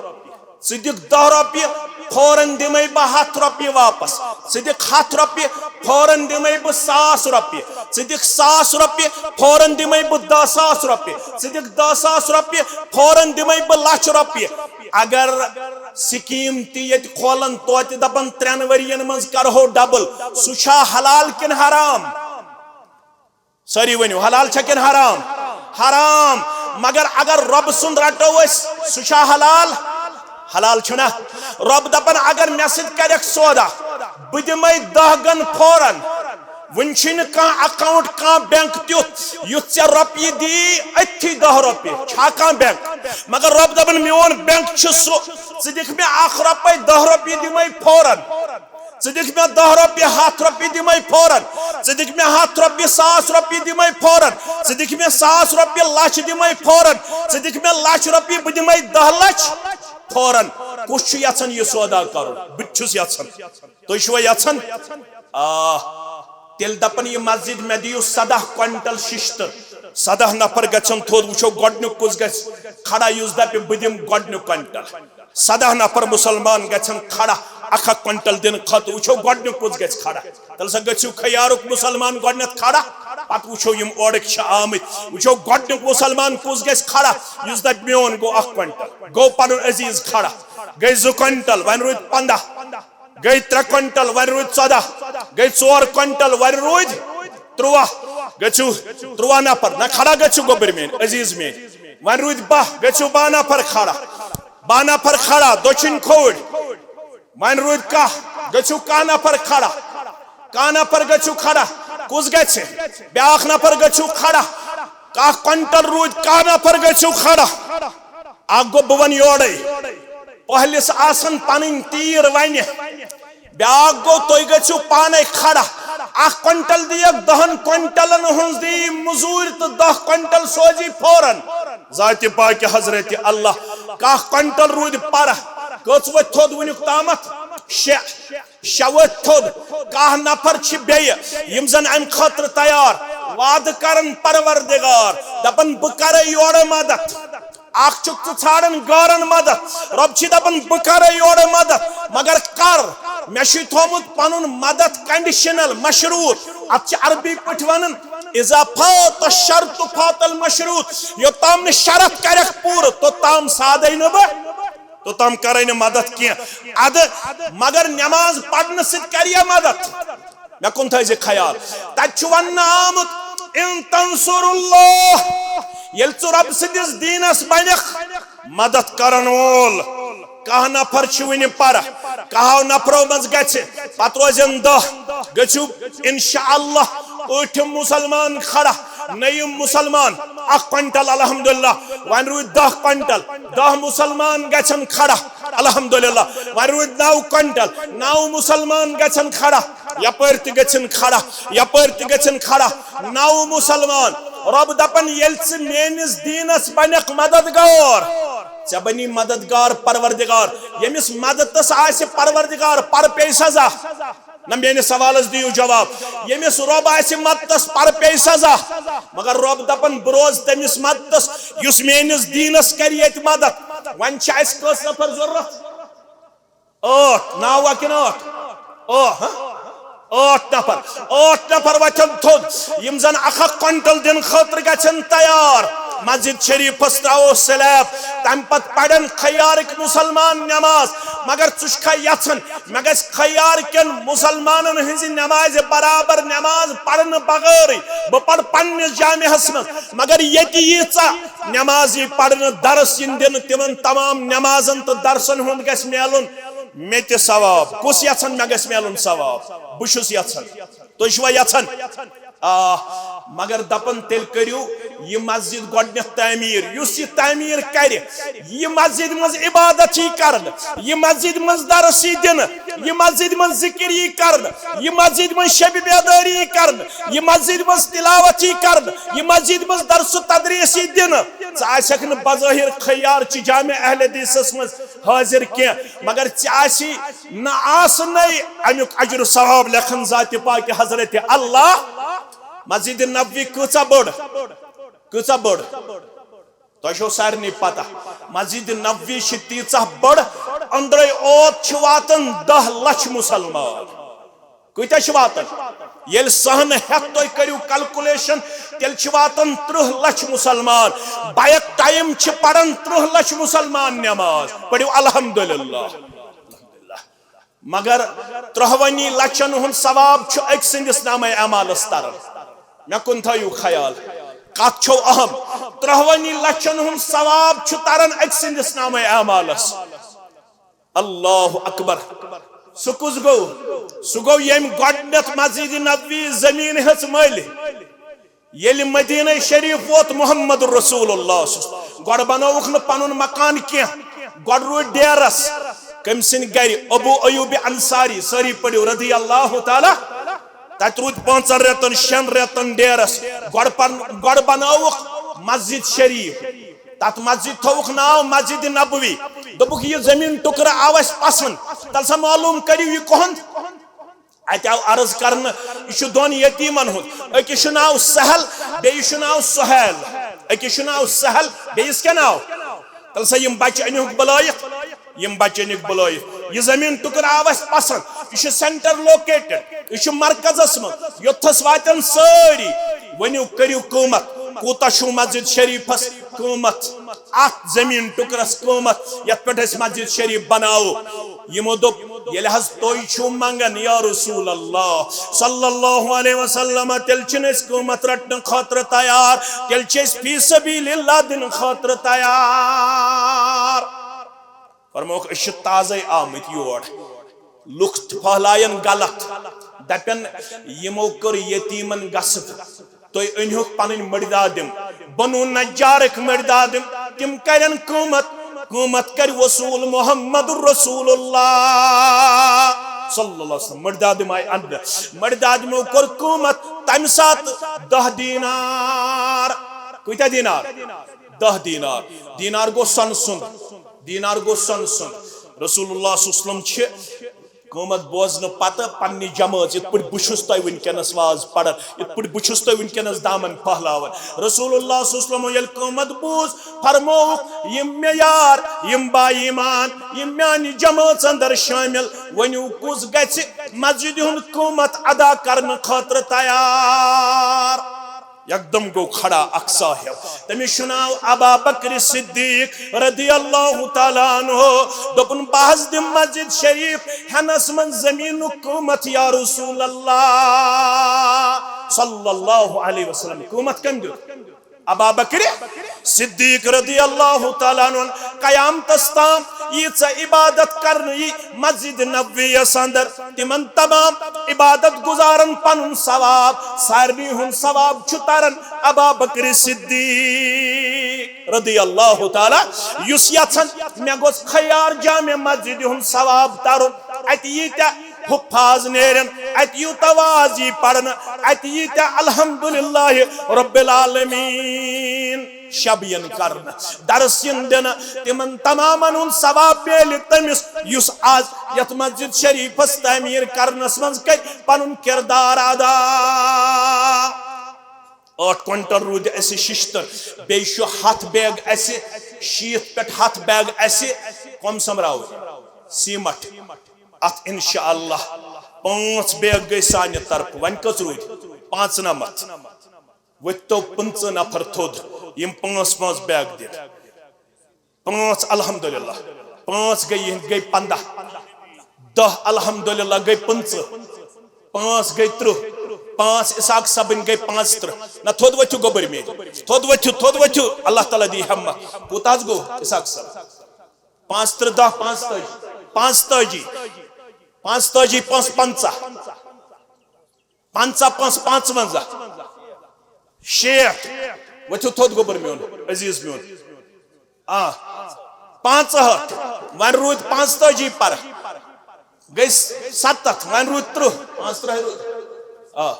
ژٕ دِکھ دَہ رۄپیہِ، فوراً دِمے بہٕ ہَتھ رۄپیہِ واپس۔ ژٕ دِکھ ہَتھ رۄپیہِ، فوراً دِمے بہٕ ساس رۄپیہِ۔ ژٕ دِکھ ساس رۄپیہِ، فوراً دِمے بہٕ دَہ ساس رۄپیہِ۔ ژٕ دِکھ دَہ ساس رۄپیہِ، فوراً دِمے بہٕ لَچھ رۄپیہِ۔ اگر سکیٖم تہِ ییٚتہِ کھولن، توتہِ دپن ترٛٮ۪ن ؤرین منٛز کرہو ڈبل، سُہ چھا حلال کِنہٕ حرام؟ سٲری ؤنِو، حلال چھا کِنہٕ حرام؟ حرام۔ مگر اگر رۄبہٕ سُنٛد رٹو أسۍ، سُہ چھا حلال؟ حلال چھُنا؟ رۄب دپان، اگر مےٚ سۭتۍ کرکھ سودا، بہٕ دِمے دَہ گن فوراً، وُنہِ چھُے نہٕ کانٛہہ اکاؤنٹ، کانٛہہ بینک تیُتھ یُتھ ژےٚ رۄپیہِ دی أتھی دَہ رۄپیہِ۔ چھا کانٛہہ بینک؟ مگر رۄب دَپان، میون بینک چھُ سُہ، ژٕ دِکھ مےٚ اکھ رۄپے، دَہ رۄپیہِ دِمے فوراً۔ ژٕ دِکھ مےٚ دَہ رۄپیہِ، ہَتھ رۄپیہِ دِمے فوراً۔ ژٕ دِکھ مےٚ ہَتھ رۄپیہِ، ساس رۄپیہِ دِمے فوراً۔ ژٕ دِکھ مےٚ ساس رۄپیہِ، لَچھ دِمے فوراً۔ ژٕ دِکھ مےٚ لَچھ رۄپیہِ، بہٕ دِمے دَہ لَچھ فوراً۔ کُس چھُ یژھان یہِ سودا کرُن؟ بہٕ تہِ چھُس یژھان۔ تُہۍ چھِوا یژھان؟ آ۔ تیٚلہِ دَپَن، یہِ مسجد، مےٚ دِیِو سَداہ کوینٹل شِشتٕر۔ سَداہ نفر گژھن تھوٚد، وٕچھو گۄڈٕنیُک کُس گژھِ کھڑا یُس دَپہِ، بہٕ دِمہٕ گۄڈٕنیُک کوینٹل۔ سَداہ نفر مسلمان گژھن کھڑا اکھ اکھ کوینٹل دِنہٕ خٲطرٕ، وٕچھو گۄڈٕنیُک کُس گژھِ کھڑا۔ تیٚلہِ سا گٔژھِو خیارُک مسلمان گۄڈٕنیتھ کھڑا، پتہٕ وٕچھو یِم اورٕکۍ چھِ آمٕتۍ۔ وٕچھو گۄڈٕنیُک مسلمان کُس گژھِ کھڑا، یُس دَپہِ، میون گوٚو اکھ کوینٹل، گوٚو پنُن عزیز کھڑا۔ گٔے زٕ کوینٹل، وۄنۍ روٗدۍ پنٛداہ۔ گٔے ترٛےٚ کوینٹل، وۄنۍ روٗدۍ ژۄداہ۔ گٔے ژور کوینٹل، وۄنۍ روٗدۍ تُرٛواہ۔ گٔژھِو تُرٛواہ نفر، نہ کھڑا گٔژھِو گوٚبٕرۍ میٲنۍ، عزیز میٲنۍ۔ وۄنۍ روٗدۍ باہ، گٔژھِو باہ نفر کھڑا۔ باہ نفر کھڑا، دٔچھِنۍ کھووٕرۍ۔ وۄنۍ روٗدۍ کاہ، گٔژھِو کاہ نفر کھڑا۔ کاہ نفر گٔژھِو کھڑا۔ کُس گژھِ؟ بیٛاکھ نفر گٔژھِو کھڑا۔ کاہ کوینٹل روٗدۍ، کاہ نفر گٔژھِو کھڑا۔ اکھ گوٚو، بہٕ وَنہٕ یورَے، پۄہلِس آسَن پَنٕنۍ تیٖر وَنہِ۔ بیٛاکھ گوٚو، تُہۍ گٔژھِو پانَے کھڑا۔ اکھ کوینٹل دِیَکھ، دَہَن کوینٹلَن ہٕنٛز دِیہِ مٔزوٗرۍ تہٕ دَہ کوینٹل سوزی فوراً۔ ذاتِ پاکہِ حضرت اللہ۔ کاہ کوینٹل روٗدۍ پَرٕ۔ کٔژ ؤتھۍ تھوٚد وٕنیُک تامَتھ؟ شےٚ۔ شےٚ ؤتھۍ تھوٚد۔ کاہ نفر چھِ بیٚیہِ، یِم زَن اَمہِ خٲطرٕ تیار، وعدٕ کَرَن پروردگار، دَپَن، بہٕ کَرَے یورٕ مدد۔ اکھ چھُکھ ژٕ ژھانڈان غٲرن مدد، رۄب چھِ دپان، بہٕ کرے یورٕ مدد، مگر کر۔ مےٚ چھُے تھومُت پنُن مدد کنڈیشنل، مشروط۔ اتھ چھِ عربی پٲٹھۍ ونان، اذا فات الشرط فات المشروط۔ یوٚتام نہٕ شرط کرکھ پوٗرٕ، توٚتام سادے نہٕ بہٕ، توٚتام کرے نہٕ مدد کینٛہہ۔ ادٕ مگر نماز پرنہٕ سۭتۍ کر یا مدد؟ مےٚ کُن تھٲیزِ خیال۔ تتہِ چھُ وننہٕ آمُت، ان تنصر اللہ، ییٚلہِ ژٕ رۄب سٕنٛدِس دیٖنس بنکھ مدد کرن وول۔ کاہ نفر چھِ وٕنہِ پرٕ، کاہو نفرو منٛز گژھِ، پتہٕ روزن دَہ۔ گٔژھِو انشاءاللہ ٲٹھِم مسلمان کھڑا، نٔیِم مسلمان، اکھ کوینٹل الحمدللہ، وۄنۍ روٗدۍ دَہ کوینٹل، دَہ مسلمان گژھن کھڑا۔ الحمدللہ۔ وۄنۍ روٗدۍ نَو کوینٹل، نَو مسلمان گژھن کھڑا، یپٲرۍ تہِ گژھن کھڑا، یپٲرۍ تہِ گژھن کھڑا۔ نَو مسلمان۔ رۄب دپان، ییٚلہِ ژٕ میٲنِس دیٖنس بنکھ مددگار، ژےٚ بنی مددگار پروردگار۔ ییٚمِس مددس آسہِ پروردگار، پر پیٚیہِ سزا۔ نہ، میٲنِس سوالس دِیِو جواب۔ ییٚمِس رۄب آسہِ مددس، پر پیٚیہِ سزا۔ مگر رۄب دپان، بہٕ روزٕ تٔمِس مددس، یُس میٲنِس دیٖنس کرِ ییٚتہِ مدد۔ وۄنۍ چھِ اَسہِ کٔژ نفر ضروٗرت؟ ٲٹھ۔ ناو وا کِنہٕ ٲٹھ؟ ٲ-، ہہ؟ ٲٹھ نفر۔ ٲٹھ نفر وۄتھن تھوٚد، یِم زن اکھ اکھ کوینٹل دِنہٕ خٲطرٕ گژھن تیار۔ مسجد شریفس تراوو سلیب، تمہِ پتہٕ پرن خیارٕکۍ مسلمان نماز۔ مگر ژٕ چھُکھا یژھان مےٚ گژھِ خیار کٮ۪ن مسلمانن ہٕنٛزِ نمازِ برابر نماز پرنہٕ بغٲرٕے؟ بہٕ پرٕ پننِس جامعس منٛز، مگر ییٚتہِ ییٖژاہ نماز یی پرنہٕ، درس یِن دِنہٕ، تِمن تمام نمازن تہٕ درسن ہُنٛد گژھِ میلُن مےٚ تہِ ثواب۔ کُس یژھان مےٚ گژھِ میلُن ثواب؟ بہٕ چھُس یژھان۔ تُہۍ چھِوا یژھان؟ آ، مگر دپان، تیٚلہِ کٔرِو یہِ مسجد گۄڈٕنیتھ تعمیٖر۔ یُس یہِ تعمیٖر کرِ، یہِ مسجد منٛز عبادت یی کرنہٕ، یہِ مسجد منٛز درس یی دِنہٕ، یہِ مسجد منٛز ذکر یی کرنہٕ، یہِ مسجد منٛز شبِ بیدٲری یی کرنہٕ، یہِ مسجد منٛز تلاوت یی کرنہٕ، یہِ مسجد منٛز درس و تدریس یی دِنہٕ۔ ژٕ آسکھ نہٕ بظٲہر خیار چہِ جامع اہل حدیثس منٛز حٲضِر کینٛہہ، مگر ژےٚ آسی نہ آسنَے اَمیُک اجر و ثواب لیکھن ذاتِ پاکِ حضرت اللہ۔ مسجد نبوی کۭژاہ بٔڑ، کۭژاہ بٔڑ؟ تۄہہِ چھو سارنٕے پتہ، مسجد نبوی چھِ تیٖژاہ بٔڑ، أنٛدرَے اوت چھِ واتان دَہ لَچھ مسلمان۔ کۭتیٛاہ چھِ واتان؟ ییٚلہِ صحنہٕ ہٮ۪تھ تُہۍ کٔرِو کلکولیشن، تیٚلہِ چھِ واتان تٕرٛہ لَچھ مسلمان۔ بیک ٹایم چھِ پران تٕرٛہ لَچھ مسلمان نٮ۪ماز۔ پٔرِو الحمدللہ۔ مگر ترٛہوٕنی لَچھن ہُنٛد ثواب چھُ أکۍ سٕنٛدِس نامہ اعمالس تران۔ مےٚ کُن تھٲیِو خیال، کتھ چھو اہم۔ ترٛہوٕنی لَچھن ہُنٛد ثواب چھُ تران أکۍ سٕنٛدِس نامہ اعمالس۔ اللہ اکبر۔ سُہ کُس گوٚو؟ سُہ گوٚو ییٚمۍ گۄڈٕنیتھ مسجد نبوی زٔمیٖن ہیٚژ مٔلۍ۔ ییٚلہِ مدینہ شریف ووت محمد رسول اللہ صلی اللہ علیہ وسلم، گۄڈٕ بنووُکھ نہٕ پنُن مکان کینٛہہ، گۄڈٕ روٗدۍ ڈیرس۔ کٔمۍ سٕنٛدِ گرِ؟ ابو ایوب انصاری، سٲری پٔرِو، رضی اللہ تعالیٰ۔ تتہِ روٗدۍ پانٛژن رٮ۪تن، شٮ۪ن رٮ۪تن ڈیرس۔ گۄڈٕ پن-، گۄڈٕ بنٲوٕکھ مسجد شریف، تتھ مسجد تھووُکھ ناو مسجد نبوی۔ دوٚپُکھ، یہِ زٔمیٖن ٹُکرٕ آو اَسہِ پسنٛد، تَلہٕ سا معلوٗم کٔرِو یہِ کُہُنٛد۔ اتہِ آو عرض کرنہٕ، یہِ چھُ دۄن یتیٖمن ہُنٛد، أکِس چھُ ناو سہل، بیٚیِس چھُ ناو سہیل۔ أکِس چھُ ناو سہل، بیٚیِس کیٛاہ ناو؟ تَلہٕ سا یِم بچہِ أنِہُکھ بُلٲیِتھ، یِم بچہِ أنِکھ بُلٲیِتھ۔ یہِ زٔمیٖن ٹُکرٕ آو اَسہِ پسنٛد، یہِ چھُ سینٹر لوکیٹڈ، یہِ چھُ مرکزس منٛز، یوٚتھس واتن سٲری۔ ؤنِو، کٔرِو قۭمتھ، کوٗتاہ چھُو مسجد شریفس قۭمتھ؟ اتھ زٔمیٖن ٹُکرس قۭمتھ، یتھ پٮ۪ٹھ أسۍ مسجد شریف بناوو؟ یِمو دوٚپ، ییٚلہِ حظ تُہۍ چھِو منٛگان یا رسول اللہ صلی اللہ علیہ وسلم، تیٚلہِ چھِنہٕ أسۍ قۭمتھ رٹنہٕ خٲطرٕ تیار، تیٚلہِ چھِ أسۍ فی سبیل اللہ دِنہٕ خٲطرٕ تیار۔ فرمووُکھ، أسۍ چھِ تازَے آمٕتۍ یور۔ لُکھ تہِ پھٔہلایَن غلط، دَپَن، یِمو کٔر یتیٖمَن غصب۔ تُہۍ أنۍہُکھ پنٕنۍ مٔردادِم، بنو نجارٕکۍ مٔردادِم، تِم کرن قۭمتھ، قۭمتھ کرِ وصوٗل محمد رسول اللہ صلی اللہ علیہ وسلم۔ مٔردادِم آیہِ اننہٕ، مٔردادِمو کوٚر قۭمتھ تمہِ ساتہٕ دَہ دینار۔ کۭتیاہ دینار؟ دَہ دینار۔ دینار گوٚو سۄنہٕ سُنٛد، دینار گوٚو سۄنہٕ سُنٛد۔ رسول اللہ صلی اللہ علیہ وسلم چھِ قۭمتھ بوزنہٕ پتہٕ پننہِ جمٲژ، یِتھ پٲٹھۍ بہٕ چھُس تۄہہِ وٕنکیٚنس واز پران، یِتھ پٲٹھۍ بہٕ چھُس تۄہہِ وٕنکیٚنس دامن پھٔہلاوان۔ رسول اللہ صلی اللہ علیہ وسلم ییٚلہِ قۭمتھ بوٗز، فرمووُکھ، یِم مےٚ یار، یِم با ایمان، یِم میانہِ جمٲژ اندر شٲمِل، ؤنِو کُس گژھِ مسجدِ ہُنٛد قۭمتھ ادا کرنہٕ خٲطرٕ تیار؟ یکدم گوٚو کھڑا اکھ صاحب، تٔمِس چھُ ناو ابا بکر صدیق رضی اللہ تعالیٰ عنہ۔ دوٚپُن، بہٕ حظ دِمہٕ مسجد شریف ہٮ۪نس منٛز زٔمیٖنُک قۭمتھ یا رسول اللہ صلی اللہ علیہ وسلم۔ قۭمتھ کٔمۍ دیُت؟ ابا بکر صدیق رضی اللہ تعالیٰ عنہ۔ قیامتس تام ییٖژاہ عبادت کرنہٕ یی مسجد نبویس اندر، تِمن تمام عبادت گزارن پنُن ثواب، سارنٕے ہُنٛد ثواب چھُ تران ابا بکر صدیق رضی اللہ تعالیٰ، یُس یژھان مےٚ گوٚژھ خیار جامع مسجد ہُنٛد ثواب ترُن۔ اتہِ ییٖتیاہ حفاظ نیرن، اتہِ یوٗتاہ واز یی پرنہٕ، اتہِ ییٖتیاہ الحمدللہ رب العالمین شب یِن کرنہٕ، درس یِن دِنہٕ، تِمن تمامن ہُنٛد ثواب میلہِ تٔمِس یُس آز یتھ مسجد شریفس تعمیٖر کرنس منٛز کرِ پنُن کردار ادا۔ ٲٹھ کوینٹل روٗدۍ اسہِ ششتٕر، بیٚیہِ چھُ ہتھ بیگ اسہِ، شیٖتھ پٮ۪ٹھ ہتھ بیگ اسہِ کۄم سمراوٕنۍ؟ سیمٹ۔ اتھ انشاءاللہ پانٛژھ بیگ گٔے سانہِ طرفہٕ، وۄنۍ کٔژ روٗدۍ؟ پانٛژنمتھ۔ وۄتھۍ تو پٕنٛژٕہ نفر تھوٚد، یِم پانٛژھ پانٛژھ بیگ دِن۔ پانٛژھ الحمدللہ، پانٛژھ گٔے، یِہِنٛدۍ گٔے پنٛداہ، دَہ الحمدللہ گٔے پٕنٛژٕہ، پانٛژھ گٔے تٕرٛہ، پانٛژھ اسحاق صٲبٕنۍ گٔے پانٛژھ تٕرٛہ۔ نہ، تھوٚد ؤتھِو گوٚبٕرۍ میٖر، تھوٚد ؤتھِو، تھوٚد ؤتھِو، اللہ تعالیٰ دی ہمت۔ کوٗتاہ حظ گوٚو اسحاق صٲب؟ پانٛژھ تٕرٛہ، دَہ، پانٛژھ تٲجی، پانٛژھ تٲجی، پانٛژھ تٲجی، پانٛژھ پنٛژاہ۔ پنٛژاہ، پانٛژھ پانٛژوَنٛزاہ، شیٹھ۔ ؤتھِو تھوٚد گوٚبُر میون، عزیز میون۔ آ، پانٛژہٲٹھ۔ وۄنۍ روٗدۍ پانٛژتٲجی پَرٕ۔ گٔے ستَتھ، وۄنۍ روٗدۍ تٕرٛہ۔ پانٛژھ تٕرٛہ روٗدۍ۔ آ،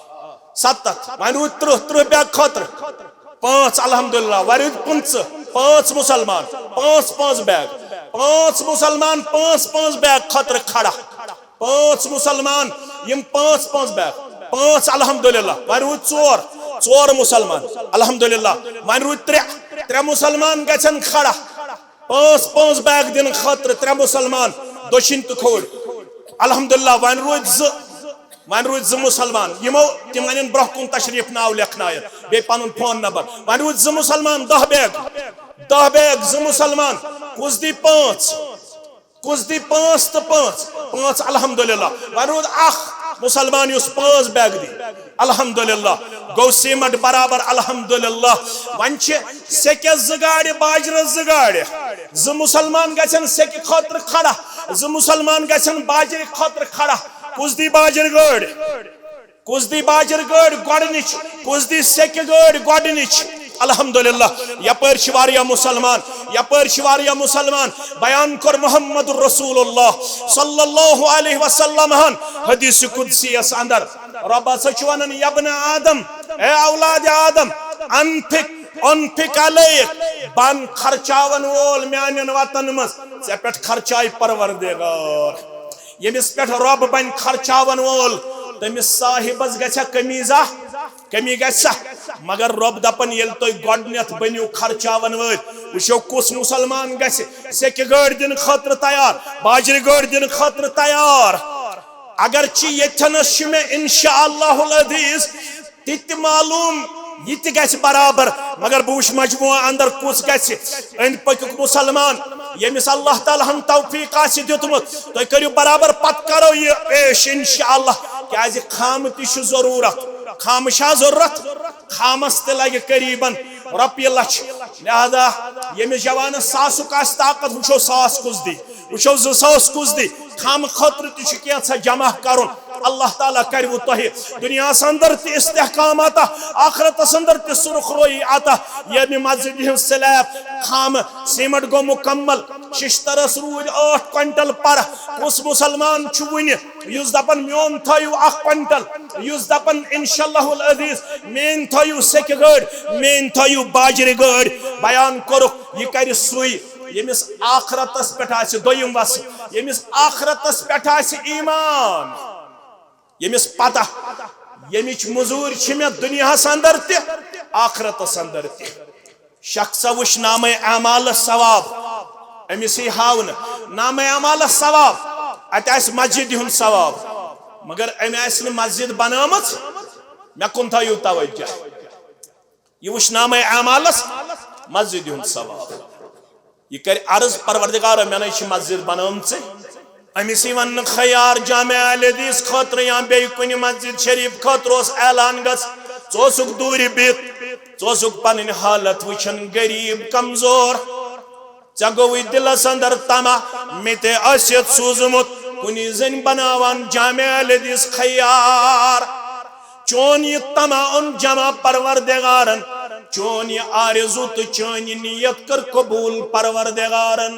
ستَتھ۔ وۄنۍ روٗدۍ تٕرٛہ، تٕرٛہ بیگ خٲطرٕ۔ پانٛژھ الحمدللہ، وۄنۍ روٗدۍ پٕنٛژٕہ۔ پانٛژھ مُسلمان، پانٛژھ پانٛژھ بیگ۔ پانٛژھ مُسلمان، پانٛژھ پانٛژھ بیگ خٲطرٕ کھڑا۔ پانٛژھ مُسلمان، یِم پانٛژھ پانٛژھ بیگ، پانٛژھ الحمدللہ، وۄنۍ روٗدۍ ژور، ژور مُسلمان، الحمدللہ، وۄنۍ روٗدۍ ترٛےٚ، ترٛےٚ مُسلمان گژھن کھڑا، پانٛژھ پانٛژھ بیگ دِنہٕ خٲطرٕ ترٛےٚ مُسلمان، دٔچھِنۍ تہٕ کھووٕرۍ، الحمدللہ، وۄنۍ روٗدۍ زٕ، وۄنۍ روٗدۍ زٕ مُسلمان، یِمو تِم اَنن برٛونٛہہ کُن تشریٖف ناو لیکھناوِتھ، بیٚیہِ پنُن فون نمبر، وۄنۍ روٗدۍ زٕ مُسلمان، دَہ بیگ، دَہ بیگ، زٕ مُسلمان، کُس دی پانٛژھ؟ کُس دی پانٛژھ تہٕ پانٛژھ؟ پانٛژھ الحمدللہ۔ وۄنۍ روٗد اکھ، مسلمان یُس پانٛژھ بیگ دی، الحمدللہ، گوٚو سیمٹ برابر، الحمدللہ۔ وۄنۍ چھِ سیٚکٮ۪س زٕ گاڑِ، باجرس زٕ گاڑِ۔ زٕ مسلمان گژھن سیٚکہِ خٲطرٕ کھڑا، زٕ مسلمان گژھن باجرِ خٲطرٕ کھڑا۔ کُس دی باجر گٲڑۍ؟ کُس دی باجر گٲڑۍ گۄڈٕنِچ؟ کُس دی سیٚکہِ گٲڑۍ گۄڈٕنِچ؟ الحمدللہ، یپٲرۍ چھِ واریاہ مسلمان، یپٲرۍ چھِ واریاہ مسلمان۔ بیان کوٚر محمد رسول اللہ صلی اللہ علیہ وسلم ہن حدیث قدسی یس اندر، رب ہسا چھُ ونان، "یبن آدم، اے اولاد آدم، انفق، انفق علیک، بن خرچاون وول میانٮ۪ن وطن منٛز، ژےٚ پٮ۪ٹھ خرچاے پروردگار۔" ییٚمِس پٮ۪ٹھ رۄب بنہِ خرچاون وول، تٔمِس صاحبس گژھِ کمی زاہ، کمی گژھِ۔ مگر رۄب دپان، ییٚلہِ تُہۍ گۄڈٕنیتھ بٔنِو خرچاون وٲلۍ، وٕچھو کُس مسلمان گژھِ سیٚکہِ گٲڑۍ دِنہٕ خٲطرٕ تیار، باجرِ گٲڑۍ دِنہٕ خٲطرٕ تیار۔ اگرچہِ ییٚتھٮ۪نس چھُ مےٚ انشاء اللہ العزیز تہِ تہِ معلوم، یہِ تہِ گژھِ برابر، مگر بہٕ وٕچھٕ مجموعہ اندر کُس گژھِ۔ أنٛدۍ پٔکیُک مسلمان، ییٚمِس اللہ تعالیٰ ہن توفیق آسہِ دیُتمُت، تُہۍ کٔرِو برابر، پتہٕ کرو یہِ پیش انشاءاللہ۔ کیازِ خامہٕ تہِ چھُ ضروٗرت، خامہٕ چھا ضروٗرت؟ خامس تہِ لگہِ قریباً رۄپیہِ لچھ۔ لہذا ییٚمِس جوانس ساسُک آسہِ طاقت، وٕچھو ساس کُس دی، وٕچھو زٕ ساس کُس دی۔ خامہٕ خٲطرٕ تہِ چھُ کینٛژھا جمع کرُن۔ اللہ تعالیٰ کرِوٕ تۄہہِ دُنیاہس اندر تہِ استحکام عطا، آخرتس اندر تہِ سرخ رویی عطا۔ ییٚمہِ مسجدِ ہٕنٛز سلیب، خامہٕ، سیمٹ گوٚو مکمل، ششترس روٗدۍ ٲٹھ کوینٹل پرٕ۔ کُس مسلمان چھُ وُنہِ یُس دپان، "میون تھٲیِو اکھ کوینٹل"، یُس دپان، "انشاءاللہ العزیز میٲنۍ تھٲیِو سیٚکہِ گٲڑۍ، میٲنۍ تھٲیِو باجرِ گٲڑۍ"؟ بیان کوٚرُکھ، یہِ کرِ سُے ییٚمِس آخرتس پٮ۪ٹھ آسہِ دوٚیِم وصف، ییٚمِس آخرتس پٮ۪ٹھ آسہِ ایمان، ییٚمِس پتہ، ییٚمِچ مٔزوٗرۍ چھِ مےٚ دُنیاہس اندر تہِ، آخرتس اندر تہِ۔ شخص وٕچھ نامے اعمالس ثواب، أمِس یی ہاونہٕ نامے اعمالس ثواب، اتہِ آسہِ مسجدِ ہُنٛد ثواب، مگر أمۍ آسہِ نہٕ مسجد بنٲومٕژ۔ مےٚ کُن تھٲیِو توجہ۔ یہِ وٕچھ نامے اعمالس مسجدِ ہُنٛد ثواب۔ یہِ کرِ عرض، "پروردگارا، مےٚ نے چھِ مسجد بنٲومٕژ"۔ أمِس یی وننہٕ، خیار جامع اہل حدیث خٲطرٕ یا بیٚیہِ کُنہِ مسجد شریف خٲطرٕ اوس اعلان گژھ، ژٕ اوسُکھ دوٗرِ بِہِتھ، ژٕ اوسُکھ پنٕنۍ حالت وٕچھان، غریب، کمزور۔ ژےٚ گوٚوُے دِلس اندر طمع، مےٚ تہِ آسہِ یتھ سوٗزمُت کُنی زٔنۍ بناوان جامع اہل حدیث خیار۔ چون یہِ طمع اوٚن جمع پروردگارن، چون یہِ آرزو تہٕ چٲنۍ یہِ نیت کٔر قبول پروردگارن۔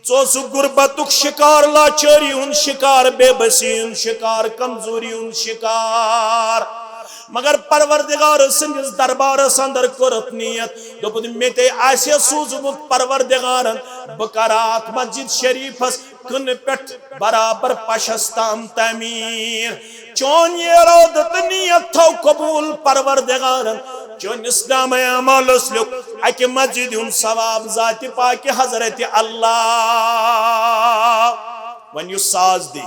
ژٕ اوسُکھ غربتُک شکار، لاچٲری ہُنٛد شکار، بے بسی ہُنٛد شکار، کمزوری ہُنٛد شکار۔ مگر پروردگار سٕنٛدِس دربارس اندر کٔرٕتھ نیت، دوٚپُن، مےٚ تے آسہِ سوٗزمُت پروردگارن، بہٕ کرٕ اتھ مسجد شریفس کٕنہٕ پٮ۪ٹھ برابر پشس تام تعمیٖر۔ چون یہِ ارادٕ تہٕ نیت تھاو قبول پروردگارن۔ چٲنِس نامہ اعمالس لیوٚکھ اکہِ مسجد ہُنٛد ثواب ذاتِ پاکہِ حضرت اللہ۔ وۄنۍ یُس ساس دی،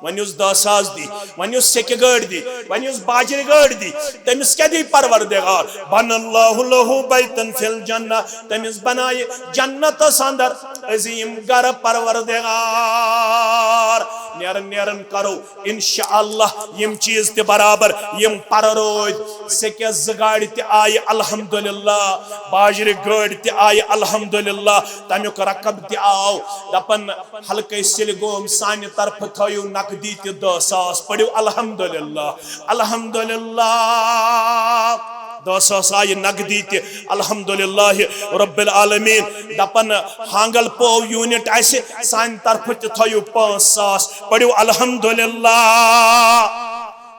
وۄنۍ یُس دَہ ساس دی، وۄنۍ یُس سیٚکہِ گٲڑۍ دی، وۄنۍ یُس باجرِ گٲڑۍ دی، تٔمِس کیٛاہ دی پروردگار؟ بنى الله له بيتا في الجنة، تٔمِس بنایہِ جنتس اندر عظیٖم گرٕ پروردگار۔ نیرن نیرن کرو انشاءاللہ یِم چیٖز تہِ برابر، یِم پرٕ روٗدۍ۔ سیٚکٮ۪س زٕ گاڑِ تہِ آیہِ الحمدللہ، باجرِ گٲڑۍ تہِ آیہِ الحمدللہ، تمیُک رقم تہِ آو۔ دپان، حلقے سِلگوم، سانہِ طرفہٕ تھٲیِو نقدی تہِ دَہ ساس، پٔرِو الحمدللہ، الحمدللہ۔ دَہ ساس آیہِ نقدی تہِ، الحمدللہ رب العالمین۔ دپان، ہانگل پوو یوٗنٹ آسہِ، سانہِ طرفہٕ تہِ تھٲیِو پانٛژھ ساس، پٔرِو الحمدللہ۔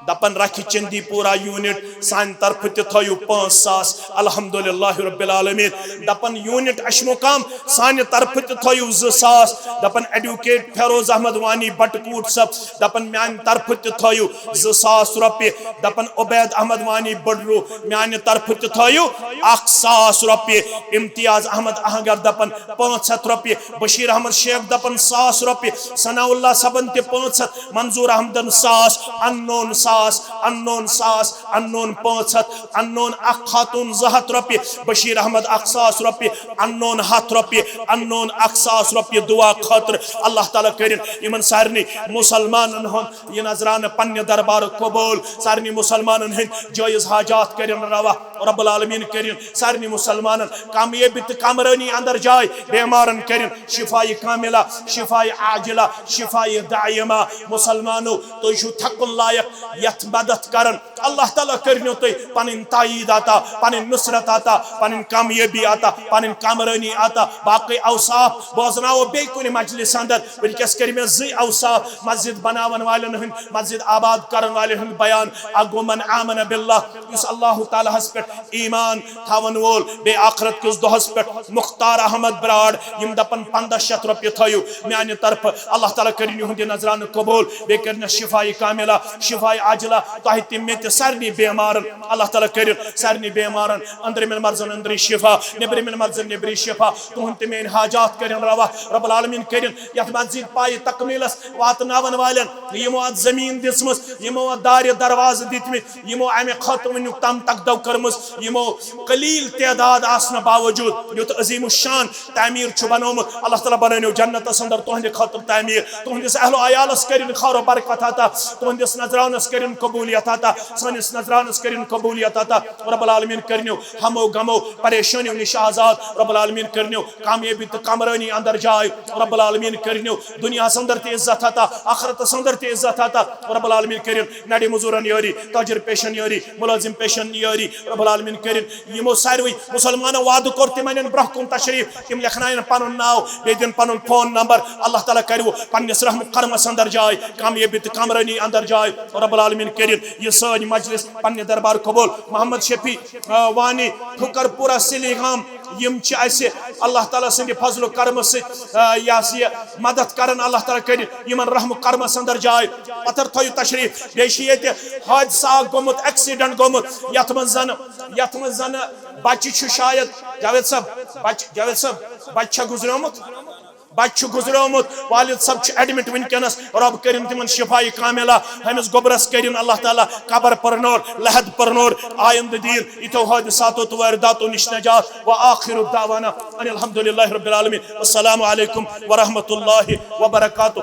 دپان، رکھِ چندی پورہ یوٗنٹ، سانہِ طرفہٕ تہِ تھٲیِو پانٛژھ ساس، الحمدللہ رب العالمین۔ دپان، یوٗنٹ اشمقام، سانہِ طرفہٕ تہِ تھٲیِو زٕ ساس۔ دپان، ایڈوکیٹ فیروز احمد وانی بٹکوٹ صٲب، دپان، میانہِ طرفہٕ تہِ تھٲیِو زٕ ساس رۄپیہِ۔ دپان، عبید احمد وانی بڈروٗ، میانہِ طرفہٕ تہِ تھٲیِو اکھ ساس رۄپیہِ۔ امتیاز احمد اہنگر دپان، پانٛژھ ہتھ رۄپیہِ۔ بشیر احمد شیخ دپان، ساس رۄپیہِ۔ ثناء اللہ صٲبن تہِ پانٛژھ ہتھ، منظور احمدن ساس، انون ساس۔ ساس، انون ساس، انون پانٛژھ ہتھ، انون اکھ خاتون زٕ ہتھ رۄپیہِ، بشیر احمد اکھ ساس رۄپیہِ، انون ہتھ رۄپیہِ، انون اکھ ساس رۄپیہِ دعا خٲطرٕ۔ اللہ تعالیٰ کٔرِن یِمن سارنٕے مسلمانن ہُنٛد یہِ نذرانہٕ پننہِ دربارُک قبول، سارنٕے مسلمانن ہٕنٛدۍ جٲیز حاجات کٔرِن روا۔ رب العالمین کٔرِن سارنٕے مسلمانن کامیٲبی تہٕ کامرٲنی اندر جاے، بیمارن کٔرِن شفای کاملہ، شفای عاجلہ، شفای دائمہ۔ مسلمانو، تُہۍ چھِو تھکُن لایق یتھ مدد کرن۔ اللہ تعالیٰ کٔرِنو تُہۍ پنٕنۍ تائید عطا، پنٕنۍ نصرت عطا، پنٕنۍ کامیٲبی عطا، پنٕنۍ کامرٲنی عطا۔ باقٕے اوصاف بوزناوو بیٚیہِ کُنہِ مجلس اندر۔ وٕنکیٚس کٔرۍ مےٚ زٕے اوصاف مسجد بناون والٮ۪ن ہٕنٛدۍ، مسجد آباد کرن والٮ۪ن ہُنٛد بیان۔ اکھ گوٚو من آمن باللہ، یُس اللہ تعالیٰ ہس پٮ۪ٹھ ایمان تھاون وول، بیٚیہِ آخرت کِس دۄہس پٮ۪ٹھ مختار احمد براڑ، یِم دپن پندہ شیتھ رۄپیہِ تھٲیِو میانہِ طرفہٕ۔ اللہ تعالیٰ کٔرِن یِہُنٛد یہِ نذرانہٕ قبول، بیٚیہِ کٔرِنس شفای کاملہ، شفای عاجلہ، تۄہہِ تہِ مےٚ تہِ سارنٕے بیمارن۔ اللہ تعالیٰ کٔرِن سارنٕے بیمارن، أنٛدرِمٮ۪ن مرضن أنٛدری شفا، نیٚبرِمٮ۪ن مرضن نیٚبری شفا، تُہُنٛد تہِ میٲنۍ حاجات کٔرِن روا۔ رب العالمین کٔرِن یتھ مسجد پایہِ تکمیلس واتناون والٮ۪ن، یِمو اتھ زٔمیٖن دِژمٕژ، یِمو اتھ دارِ دروازٕ دِتمٕتۍ، یِمو امہِ خٲطرٕ وٕنیُک تام تقدو کٔرمٕژ، یِمو قلیل تعداد آسنہٕ باوجود یُتھ عظیم الشان تعمیٖر چھُ بنومُت۔ اللہ تعالیٰ بنٲونو جنتس اندر تُہنٛدِ خٲطرٕ تعمیٖر، تُہنٛدِس اہل و عیالس کٔرِن خٲر و برکت عطا، تُہنٛدِس نذرانس کٔرِن قبولیت عطا، سٲنِس نذرانس کٔرِن قبولیت عطا۔ رب العالمین کٔرِنو ہمو غمو پریشٲنیو نِش آزاد، رب العالمین کٔرِنو کامیٲبی تہٕ کامرٲنی اندر جاے۔ رب العالمین کٔرِنو دُنیاہس اندر تہِ عزت عطا، آخرتس اندر تہِ عزت عطا۔ رب العالمین کٔرِن نڑِ مزورن یٲری، تاجر پیشن یٲری، ملازم پیشن یٲری۔ رب العالمین کٔرِن یِمو ساروٕے مسلمانو وعدٕ کوٚر، تِم انن برونٛہہ کُن تشریف، تِم لیکھناون پنُن ناو، بیٚیہِ دِن پنُن فون نمبر۔ اللہ تعالیٰ کرِوٕ پننِس رحم و کرمس اندر جاے، کامیٲبی تہٕ کامرٲنی اندر جاے۔ رب العالمین کٔرِن یہِ سٲنۍ مجلس پننہِ دربار قبول۔ محمد شفیع، آ، وانی، ٹھکر پورہ سلی گام، یِم چھِ اَسہِ اللہ تعالیٰ سٕنٛدِ فضل و کرمہٕ سۭتۍ، آ، یہِ ہسا یہِ مدد کران۔ اللہ تعالیٰ کٔرِن یِمن رحم و کرمس اندر جاے۔ پتھر تھٲیِو تشریف۔ بیٚیہِ چھِ ییٚتہِ حٲدثہٕ اکھ گوٚمُت، ایکسیڈنٹ گوٚمُت، یتھ منٛز زن، یتھ منٛز زن بچہِ چھُ شاید، جاوید صٲب، بچہِ، جاوید صٲب، بچہِ چھا گُزریومُت؟ بچہِ چھُ گُزریومُت، والد صٲب چھُ ایڈمٹ وٕنکیٚنس۔ رۄب کٔرِن تِمن شفایہِ کاملہ، ہُمِس گوٚبرس کٔرِن اللہ تعالیٰ قبر پرنور، لحد پرنور، آیندٕ دِیِن یِتھیو حٲدثاتو تہٕ وٲرۍداتو نِش نجات۔ وآخر دعوانا ان الحمد للہ رب العالمین۔ السلام علیکم ورحمۃ اللہ وبرکاتہ۔